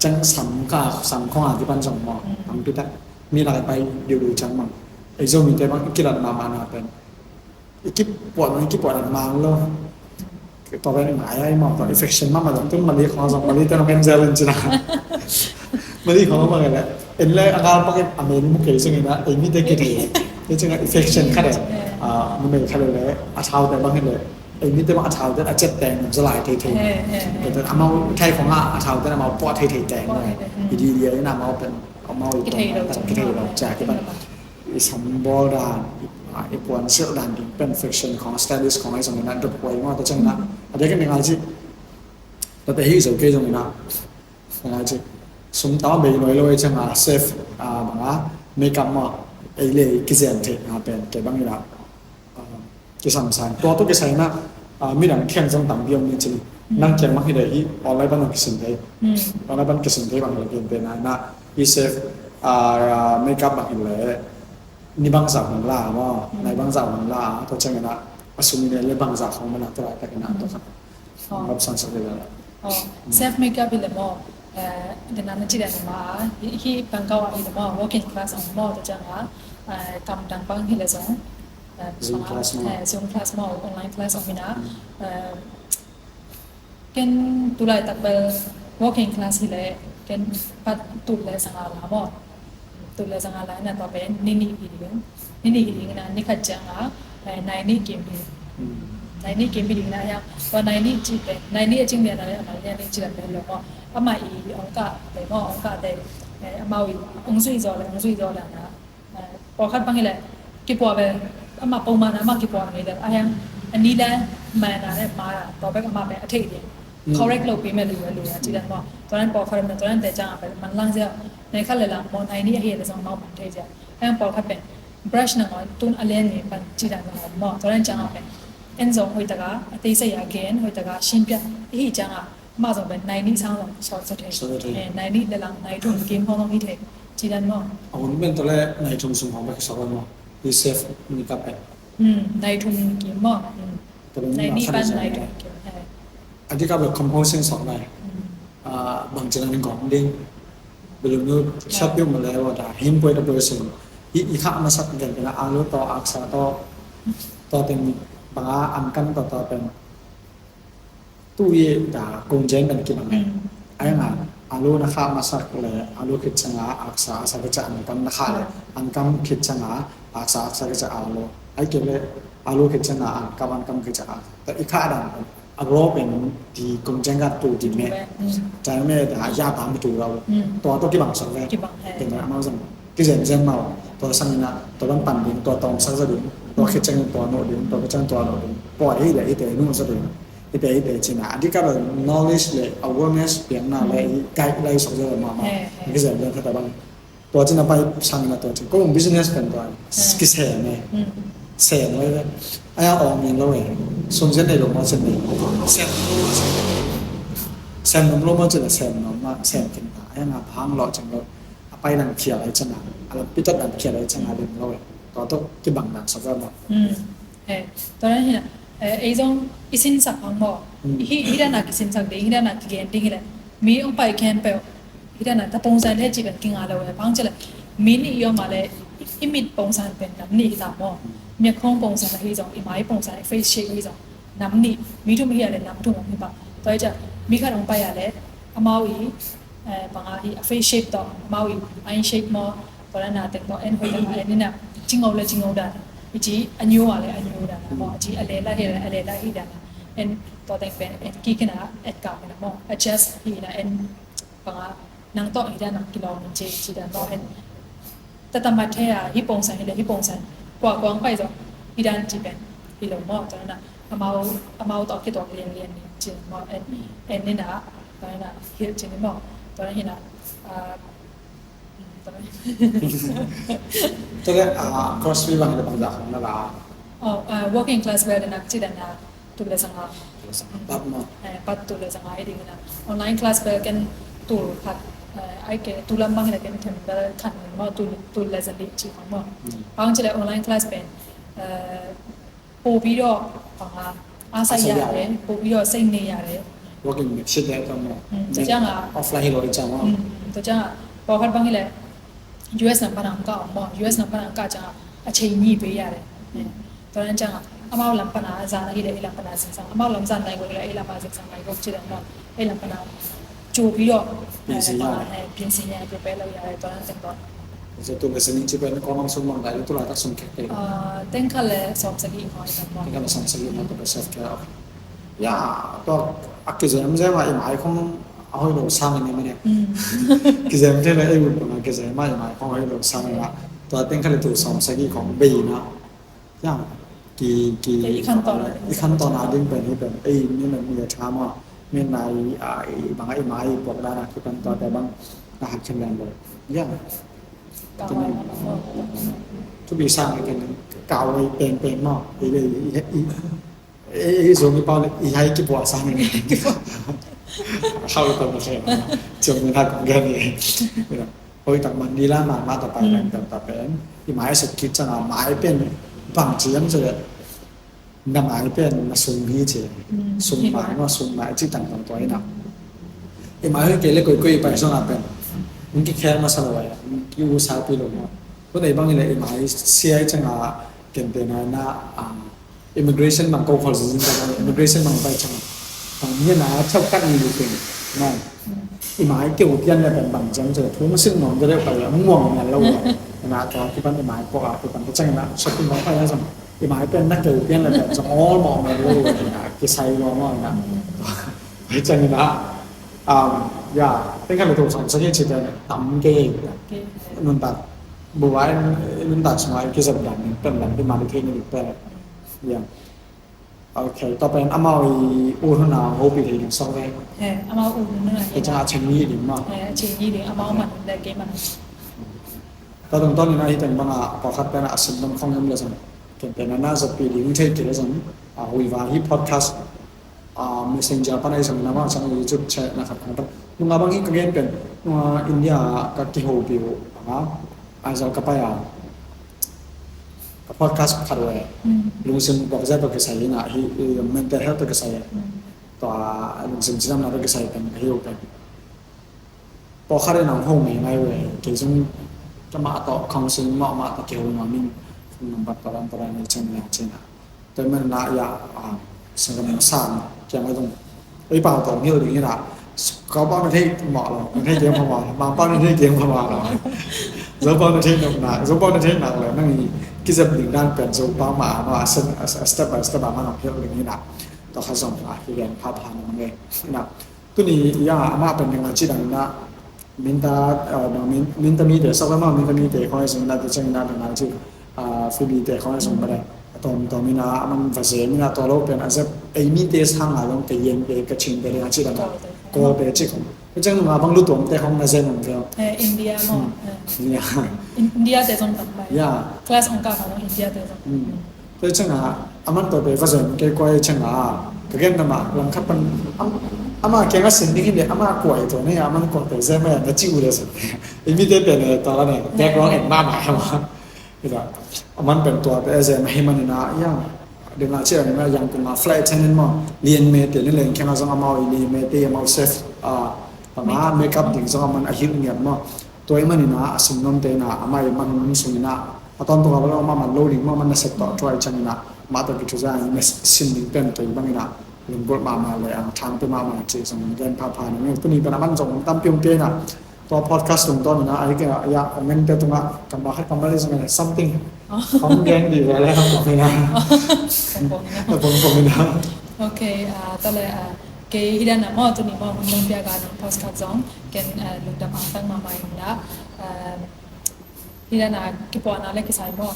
Ciang sam ka, sam khong a kipan zong maw. Tampi tak. Mi lak pai diu diu ciang mang. Ei Zomite bang i kilat mahmah na pen. I kipuah, i kipuah na mang lo. Tua pen ngai ai maw, tua affection mahmah zong tun Mali khong zong, Mali te nong en zel in ci na. Mali khong bang le. En le a ngal pak in a men mu kei zong in a, ei mite kithei. Te ciang a affection khat e. A, numei khat le le, a thaute bang le. Ei mite bang a thaute a cet teng nong zalai thei thei. Kei te amau thai khong a, a thaute amau puah thei thei teng. I di di in amau pen. Amau i kithei lo, kithei lo, ciang kipan. I sam bawl dan, i, a, i puan silh dan ding pen affection khong, stylist khong, a i zong na dot kuai maw, tua ciang na. A diakin ngai ci. Tua te hi zo kei zong na. Ngai ci. Sum tau bei loi loi ciang a, self, a, bang a, makeup maw, ei le ei kizen thei na pen, kei bang i la. Ah, kisam sang. Tua tawh kisai na, ah, midang thiang zong tampi om ni cin. Nang kiang mah hi dei hi, online pan hong kisin thei. Online pan kisin thei bang le kian te na, na, i self, ah, makeup bang hi le, ni bangzah hong la maw, nai bangzah hong la, tua ciang na, a sum i ne le bangzah khong mana tua lai tak na, tua kha. Ngap sang sak le la. Self makeup hi le maw, eh, dena na ci dan ma, hi, hi bang kau a hi le maw, walk-in class ong maw, tua ciang a, eh, kam dang bang hi le zong. Zoom class maw? Eh, Zoom class maw, online class om ina. Eh, ken tulai tak bel walk-in class hi le ken pat tul le sanga la maw. Tul le sanga la ina tua pen ni nih hi ding. Ni nih hi ding ina ni khat ciang a, eh, nai nih kim hi. Nai nih kim hi ding ina ya. Tua nai nih ci pen, nai nih a cing lian a le, ama nai nih ci la pen lo maw. Ama i ong kah te maw, ong kah te. Eh, ama i ong zui zaw le, ong zui zaw le na. Pawlkhat bang hi leh kipuah ve, amah pawlmah na amah kipuah ngei leh a hiang a ni le ma na le ma na tua bek amah pen a theih ding. Correct lo pi meh lui a lui a ci dan maw. Tua nan pawlkhat na tua nan te ciang a pen man lang zia. Nei khat le lang maw, nai ni a hi le zong amau man thei zia. A hiang pawlkhat pen brush na ngawh tun a len ni pan ci dan maw. Tua nan ciang a pen en zong hoih taka a teisai a gen, hoih taka sinpiak i hi ciang a Mah zong pen nai nih sang zong sawt sa thei. Sawt sa thei. Eh, nai nih le lang nai thum kim hong hong hi thei. Ci dan maw. A hun pen tawh le nai thum sung hong bek sawt maw. Hi self makeup pen. Hmm, nai thum kim maw. Hmm. Nai nih pan nai thum kim. Eh. A dikah bek composing sawt lai. Hmm. Ah, bang cina ning gong ding. Belum nu sat piu ma le wa da. Him poi da poi sing. I, i kha masak gen pen a alu to aksa to. To teng banga an kan to to pen. Tu i da kong jeng kan kibang ai. Ai nga, alu na kha masak le alu khit ciang a aksa, aksa khit ciang ankam na kha le ankam khit ciang a aksa, aksa khit ciang a alu. Ai ke le alu khit ciang a ankam, ankam khit ciang a aksa. Ta i kha dan a raw pen di kong jeng kan tu di me. Jai me da ya ta mu tu rau. Tua to kibang sak le. Kibang ai. Ken ma zang. Kizem zem mau, tua sangin ah, tua ban pan ding, tua tawm sak za ding, tua khit ciangin tua nawh ding, tua khit ciangin tua nawh ding. Pua hi le, hite nung za ding, hite hite cina. A dikah bel knowledge le awareness piangna le i guide lai sok za mahmah. Kizem zem khat a bang. Tua cina pai sangin ah tua cina. Ko business pen tua. Kisem e. Sem e. Ai a ong min lo e. Sun zen nei lo ma cina. Sem lo ma cina. Sem lo ma, sem kin ta. Ai a nga phang lo cina lo. A pai dan khial ai ciang a, a lampi tot dan khial ai ciang a lim lo e. Tua tawh kibang dan sa vel maw. Tua dan hi na, Eh, ei zong i sinsak hang maw. Mm. Hi, hi dan a kisinsak ding, hi dan a kigen ding hi leh. Mi hong pai khempeuh hi dan a ta pongsan le ci pen kinga lo eh. Bang ci leh mi nih i om a leh i, i mit pongsan pen nam nih hi ta maw. Mm. Mi a khong pongsan ahi zong, i mai pongsan, i face shape ahi zong nam nih, mi thum hi a leh nam thum hong hi pah. Tua hi ciang mi khat hong pai a leh amau i, eh, bang a hi a face shape tawh amau i eye shape maw, tua dan a teng maw, en hoih dan a en in a, cingo le cingo dan a, i ci a nyu a le a nyu dan a maw, a ci a lela hi le a lela hi dan a, en tua teng pen en kik in a, et kak in a maw, adjust hi in a, en bang a nang tawh hi dan a kilawm in ci, ci dan maw, en tata mat he a, hi pongsan hi le hi pongsan, kua kua hong pai zong hi dan ci pen hi lo maw, tua dan a amau, amau tawh kituak lianlian in ci dan maw, en, en in a, tua dan a hilh ci ni maw, tua dan hi in a, ah, Tua leh, ah, course fee bang hi leh bangzah khong na la? Oh, ah, working class bel nak ci dan a tul le zanga. Tul le zanga. Pat maw? Eh, pat tul le zanga hi ding na. Online class bel ken tul khat, eh, ai ke tul lam bang hi leh ken them bel khat maw, tul, tul le zali ci maw. Hmm. Bang ci leh online class pen, eh,ပို့ပြီးတော့ အာ အာ စိုက် စိုက် ရတယ် ရတယ်။ ပို့ပြီးတော့ စိတ်နေရတယ်။ Working mix ဖြစ်တဲ့အတွက်မို့ อืม ဒါကြောင့်က offline လို့ကြောင့်ပါ။ อืม ဒါကြောင့် ပေါ့ခတ်ဘန်းကြီးလဲ US နံပါတ်ကအောင်ပေါ့။ US နံပါတ်ကကြောင့် အချိန်ညှိပေးရတယ်။ อืม ဒါကြောင့် အမအောင်လမ်းပနာ ဇာနာကြီးလဲ လမ်းပနာ စင်ဆောင် အမအောင်လမ်း ဇာနာကြီးကိုလဲ လမ်းပနာ စင်ဆောင် နိုင်ကို ဖြစ်တယ်ပေါ့။ အဲ့လမ်းပနာ ကြိုပြီးတော့ ပြင်ဆင်ရတယ်။ အဲ ပြင်ဆင်ရတယ် prepare လုပ်ရတယ်။ ဒါကြောင့်တော့ ဆိုတော့ သူက listening ကြည့်ပဲ ကောင်းကောင်း ဆုံးမလိုက်လို့ သူက တတ်ဆုံးခဲ့တယ်။ အာ သင်္ခါလဲ ဆောင်စကီး ခေါ်တယ်ပေါ့။ သင်္ခါလဲ ဆောင်စကီး မဟုတ်တော့ self care ရတော့ အကစဲမစဲမှာ အမအိုင်ခေါင်း အဟိုလို ဆန်းနေမနေ။ อืม ကစဲမစဲလဲ အဲ့ဘုံကစဲမှာ အမအိုင်ခေါင်း အဟိုလို ဆန်းနေတာ။ သူက သင်္ခါလဲ သူ ဆောင်စကီး ခေါင်း ဘယ်နော်။ ရ ကီ ကီ ဒီ ขั้นตอน ဒီ ขั้นตอน အဒင်းပဲ ဟိုပဲ အဲ့ မင်းနဲ့ မင်း ထားမှာ မင်း နိုင် အာ အမအိုင် အမအိုင် ပေါ့ ဒါ ကီ ขั้นตอน တဲ့ ဘန်း ဒါ ဟတ် ခင်ဗျာ လို့ ရ ကောင်းပါဘူး။ သူ ပြီး စမ်းနေတယ်။ ကောင်းဝေး ပင် ပင် နော်။ ဒီ ဒီ ဒီ ဒီ ဒီ ဇိုမီ ပေါ့ လေ ဒီ ဟိုက် ကီ ပွား စမ်းနေတယ်။ ဟိုက် တော့ မဆဲး ကျွန်မ က က နေ ဟိုက် တမန် ဒီ လာ မ မ တ ပိုင် တ တ ပင် ဒီ မ စကီး စမ်း မ ပင် ဘန်း ချီ ယမ် စ ရ နမအိုင်ပဲ န ဆုံး ဟိုက် ချေ อืม ဆုံး မ နော် ဆုံး မ ချီ တန် တန် တွိုင်း နော်။ အမအိုင် ကဲ လဲ ကိုယ် ကိုယ် ပိုင် ဆုံး အ ပင် မင်း ကီ ခဲ မ ဆ လ ဝဲ မင်း ကီ ဦးစား ပြီး လို့ နော်။ ခုနက ဘန်းကြီးလဲ အမအိုင် ဆရာ ချင် က ကင် တဲ နာ နာ အာ immigration မှာ ကိုယ် ခေါ် စီ စဉ် တာ immigration မှာ ပိုင် ချင် အာ မျက်နှာ ထောက်ကပ် နေ လို့ ဆိုရင် နော်။ อืม အမအိုင် ကဲ ကို ပြန် လဲ ပင် ဘန်း ချင် ဆို ထိုး မစစ် နော် ကြတဲ့ ပိုင် အမှု အောင် များ လို့ နော်။ နာ က ကီ ပန် အမအိုင် ပေါ့ အ ပန် တ ချင် နာ shopping mall ပိုင် လဲ ဆို အမအိုင်ပဲ န ကဲ ကို ပြန် လဲ ပင် ဆို all မ အောင် များ လို့ နော်။ က ဆိုင် လို့ နော်။ อืม ချင် နာ အာ ရ သင်္ခါလဲ သူ ဆောင်စကီး ချစ်တယ် တမ်း ကဲ ကဲ နုန်တာ ဘူဝိုင်း နုန်တာ စမအိုင် ကစပ် ဒန် ပင် လမ်း ဒီ မ ဒီ ခဲ နေ ပင် ရ Okay, ต่อไป အမအိုင် ဦးထွန်းအောင် ဟောပြော ပေးတယ် ဆိုပဲ။ အဲ အမအိုင် ဦးထွန်းအောင် က အချိန် ကြီး တယ် နော်။ အဲ အချိန် ကြီး တယ် အမအိုင် မှ လည်း ကဲ မှ တော့ တုန်း တုန်း နေ နော် ဟိုက် တန် ဘန်း အ ပေါ့ ခတ် ပဲ နာ အစင် တုန်း ခေါင်း ယမ် လဲ ဆို ကင် တဲ နာ နာ စပီး ဒီ ဟိုက် ချေ လဲ ဆို အာ ဝီဝါ ဟိုက် podcast အာ Messenger ပနာ အစင် နာ မ အစင် YouTube channel နာ ခတ် ခတ် နုငါ ဘန်း ဟိုက် က ကင် တဲ နုငါ India က ကီ ဟောပြော အာ အစင် က ပိုင် အာ က podcast ခတ် ဝဲ อืม လူစင် ပေါ့ ကစပ် တ ကစပ် ယ နာ ဟိုက် mental health တ ကစပ် ယ อืม တ လူစင် စင် နာ တ ကစပ် ယ ပင် ဟိုက် ပင် ပေါ့ ခတ် ရ နာ ဟိုက် မင်း ငါ ဝဲ က စင် တ မ တ counseling မ မ တ က ဟိုက် မ မင်း နံပါတ် တ ရ တ ရ နေ ချင် နာ ချင် နာ တ မ နာ ယ အာ စင် က မ ဆာ က မ တုန်း အိုက် ပေါ့ တ မီး ဒီး နာ က ပေါ့ န ထိတ် မ လီၤ န ထိတ် က မ လီၤ မ ပေါ့ န ထိတ် က မ လီၤ ဇို ပေါ့ န ထိတ် န နာ ဇို ပေါ့ န ထိတ် န လီၤ န က စပ် ဒီး န ပင် ဇို ပေါ့ မ နော် အ step by step မ နော် ဟိုက် ဒီး နာ တ ခါ စင် အာ က က ဖာ ဖာ န မ နာ တုန်း ယ အမ ပင် ငါ ချစ် ဒန် နာ မင်းသား အာ နော် မင်း မင်းသမီးတွေ စောက် မ မင်းသမီးတွေ ခေါ် ဆို နာ တ ချင် နာ တ နာ ချစ် အာ ဖီဘီ တွေ ခေါ် ဆို မ လဲ အ တော် တော် မင်း နာ အ မ ဖာ စဲ မ နာ တော် လို့ ပင် အ စပ် အမီး တွေ ဆန်း နာ လုံး ကရင်တွေ ကချင်တွေ ချစ် ဒန် နာ ကီ တွေ ချစ် ခေါ် က ချင် နာ ဘန်း လူ တော် တွေ ခေါ် နာ စဲ နော် က အဲ အိန္ဒိယ မ อืม အဲ အိန္ဒိယ အိန္ဒိယ တွေ ဆုံး တမ်း ပိုင် ရ class အောင် က ခေါ် အိန္ဒိယ တွေ ဆုံး อืม တ ချင် နာ အမ တော် တွေ ဖာ စဲ က ကွာ ချင် နာ က က န မ လမ်း ခတ် ပန် အ အမ က ငါ စင် ဒီ ဟိုက် ဒီး အမ ကွာ အ တော် န့ၣ် အမ ကွာ တွေ စဲ မ နာ ချစ် ဦး လဲ ဆို အမီး တွေ ပင် တော် လီၤ န့ၣ် background and မ မ ဟဲ မ ဒီး အမ ပင် တော် တွေ စဲ မ ဟဲ မ န့ၣ် နာ ယ အ Ding a ciang a yang kong a flight attendant maw, lian me te ni leng keng a zong amau i lian me te amau safe, ah, panga makeup ding zong a man a hil ngiat maw. Tua i manin a a sungnom te in a amah i man hun sung in a a tawntung a bang amah man lo ding maw, man na sep tawh tua i ciangin a mah tawh kithuza in na sin ding pen kei bangin a lunggulh mahmah le a thangpi mahmah ci zong gen phapha ni. Tuni pen a man zong tampi om kei in a tua podcast tungtawn in a, ai kei a, ya, comment te tungah kammal khat kammal i zong something. Oh. Hong gen di ve le hong pom in a. Hong pom in a. Hong pom in a. Ok, ah, tua le, ah, kei hi dan a maw, tuni maw, hun nong piak a nong podcast zong ken, ah, lungdam a tang mahmah in a, ah, hi dan a kipuahna le kisai maw.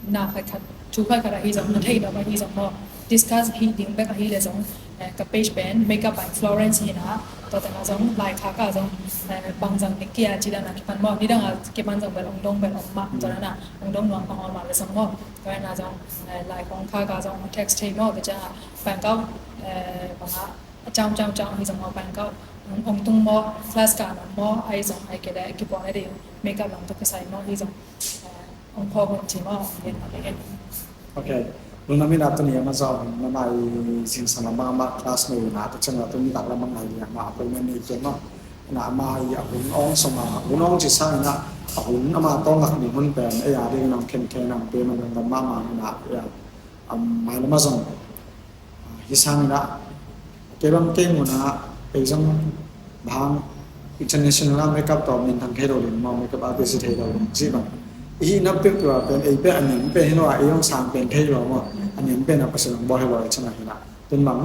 Na khat khat, thu khat khat ahi zong, na theih nop ahi zong maw, discuss hi ding bek ahi le zong, eh, ka page pen Makeup by Florence hi na, tua teng a zong, lai khak a zong, eh, bang zang ding kia ci dan a kipan maw, ni dang a kipan zong bel ong dong bel ong mah, tua dan a ong dong nuam pang ong mah le zong maw, tua dan a zong, eh, lai khong khak a zong, text thei maw, tua ciang a, bang kau, eh, bang a, a cam cam cam hi zong maw, bang kau, ong, ong tung maw, class ka nong maw, ai zong, ai kei le, kipuah na ding, makeup lam tua kisai maw, hi zong, eh, Ong phawk hun ci maw, ong gen mah le gen. Ok. Lungdam in a tuni a mah zong, na mai zingsang lam bang a mah class nei in a, tua ciang a tuni tak lam bang ngai liang mah appointment nei kei maw. In a amah i a hun ong sung a, hun ong ci sang in a, a hun amah tawng ngak ding hun pen, ei a ding in ong khen khen ong pe man lungdam mahmah in a, ei a, am, mai lam a zong. Hi sang in a, kei bang kei mun a, ei zong bang international a makeup tawh minthang thei lo ding maw, makeup artist hi thei lo ding ci bang. I hihna peuhpeuh a pen, ei pen a niam pen hi lo a, ei zong sang pen thei lo maw, a niam pen a Pasian ong bawl hi lo a ciang a hi na. Tun bang,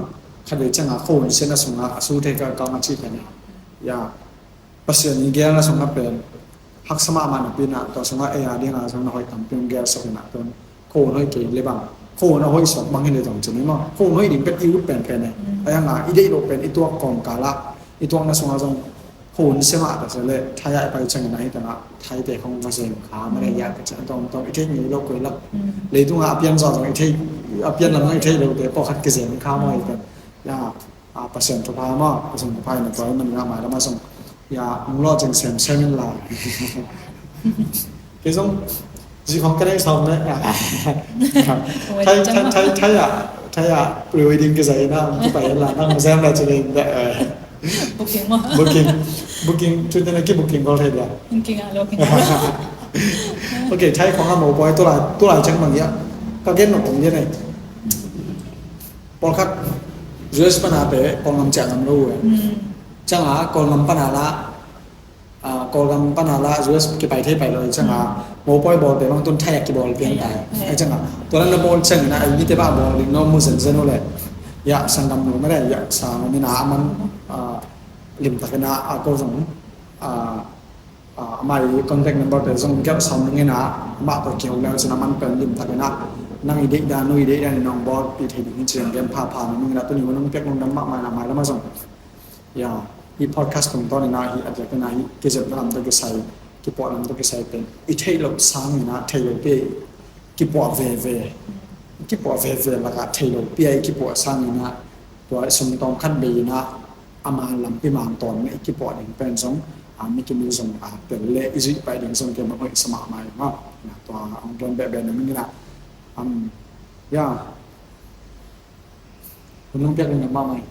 khat vei ciang a khon sen a sung a, a su thei ka kang a ci pen a. Ya. Pasian i gel na sungah pen haksa mahmah napi in ah, tua sungah ei a dingah zong na hoih tampi hong gelsak in ah, tuan khua hun hoih kei le bang, khua hun a hoih suak bang hi le zong ci ni maw, khua hun hoih ding pen i ut penpen e. A yang a i deih loh pen i tuak kawmkal ah, i tuakna sungah zong khua hun sia mah ta se le, thai ah i pai ciangin ah hi tangah thaite khong va zem kha mah le, ya ka ciah tawmtawm i theih ngei lo koi lak. Leitungah a pian zawh zong i theih, a pian lam zong i theih lote pawlkhat kizem kha maw hi pen. Ya. A, Pasian thupha maw, Pasian thupha in a tua i man ngah mai lam a zong. Ya, hong lawh ceng semsem in la. Kei zong zi khong ka nei sawm le. Thai, thai, thai, thai ah, thai ah pre-wedding kizai in a, hong kipai in la, nang zem la ci le in da. Booking maw? Booking. Booking, tu te na ki booking call thei dia. Booking ah, booking. Ok, thai khong a mo poi, tu lai, tu lai ceng bang ya. Ka gen nop om dia nei. Pawlkhat U S pan a te Kawlgam ciah ngam lo uh e. Ciangah Kawlgam pan a lah, ah, Kawlgam pan a lah U S kipai thei pai lo ciangah mopawi bawlte bang tun thai a kibawl pian tai. Ai ciangah tua lan na bawl ciangin a ei mite bah bawl ding no mu zenzen uh le. Ya sanggam lo mah le, ya sang min a man, ah, limtakin a ko zong, ah, Ah, amah i contact number te zong gelh sawm ning in ah, amah tawh kiho leu cin a man pen limtakin ah, nang i deih dan, nu i deih dan in nong bawlpih thei ding hi ci-in gen phapha ning in ah, tuni hun hong piak lungdam mahmah in ah, mai lam ah zong. Ya, i podcast tungtawn in ah, hi a diakin ah, hi kizepna lam tawh kisai, kipuah lam tawh kisai pen i theih loh sang in ah, theih loh pi, kipuah veve, kipuah veve lakah theih loh pi a i kipuah sang in ah, tua i sum tawm khat bei in ah, ama lampi man tawn na i kipuah ding pen zong, a, mi kim i zong, a, tel le i zuih pai ding zong kei mah hoih sa mahmah hi maw. Na tua hong tuan behbeh na mingin ah, am, ya. Hun hong piak ding na mahmah hi.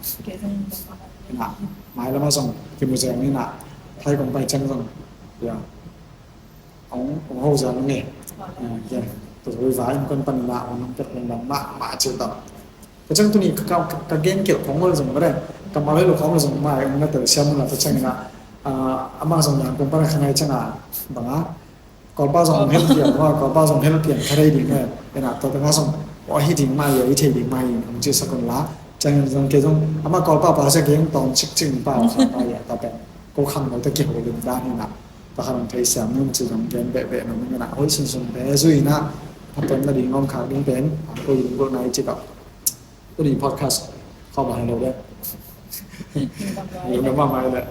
Na, mai lam ah zong kimu zeng ni na, thai kong pai ciang zong, ya. Hong, hong ho zang nge. Ah, ya. Tua zui vai in kon pan na, hong nong pek hong nong ma, ma ciu tau. Ka ciang tuni ka, ka, ka gen kiel khong lo zong ba dai. Ka ma lo khong lo zong mai, hong na tel siam na tua ciang na. Ah, amah zong yang kong pan ka ngai ciang a. Bang a. Kawlpa zong hel pian, wa, Kawlpa zong hel pian ka dei ding nge. Ena, tua tengah zong, wa hi ding mai, ya, i thei ding mai, hong ci sa kon la. Ciang zong kei zong, amah Kawlpa pa sa kei hong tawm cik cik pa, sa pa, ya, ta pen. Ko khang lo ta kiho lim dan hi na. Pakhat hong theisiam nung ci zong gen behbeh nung ngen ah hoih sunsun te zui in ah phattuamna ding om khak ding pen a hoih ding bulh nai ci tawh. Tuni podcast khawm a hang lo le. Lungdam mahmah le.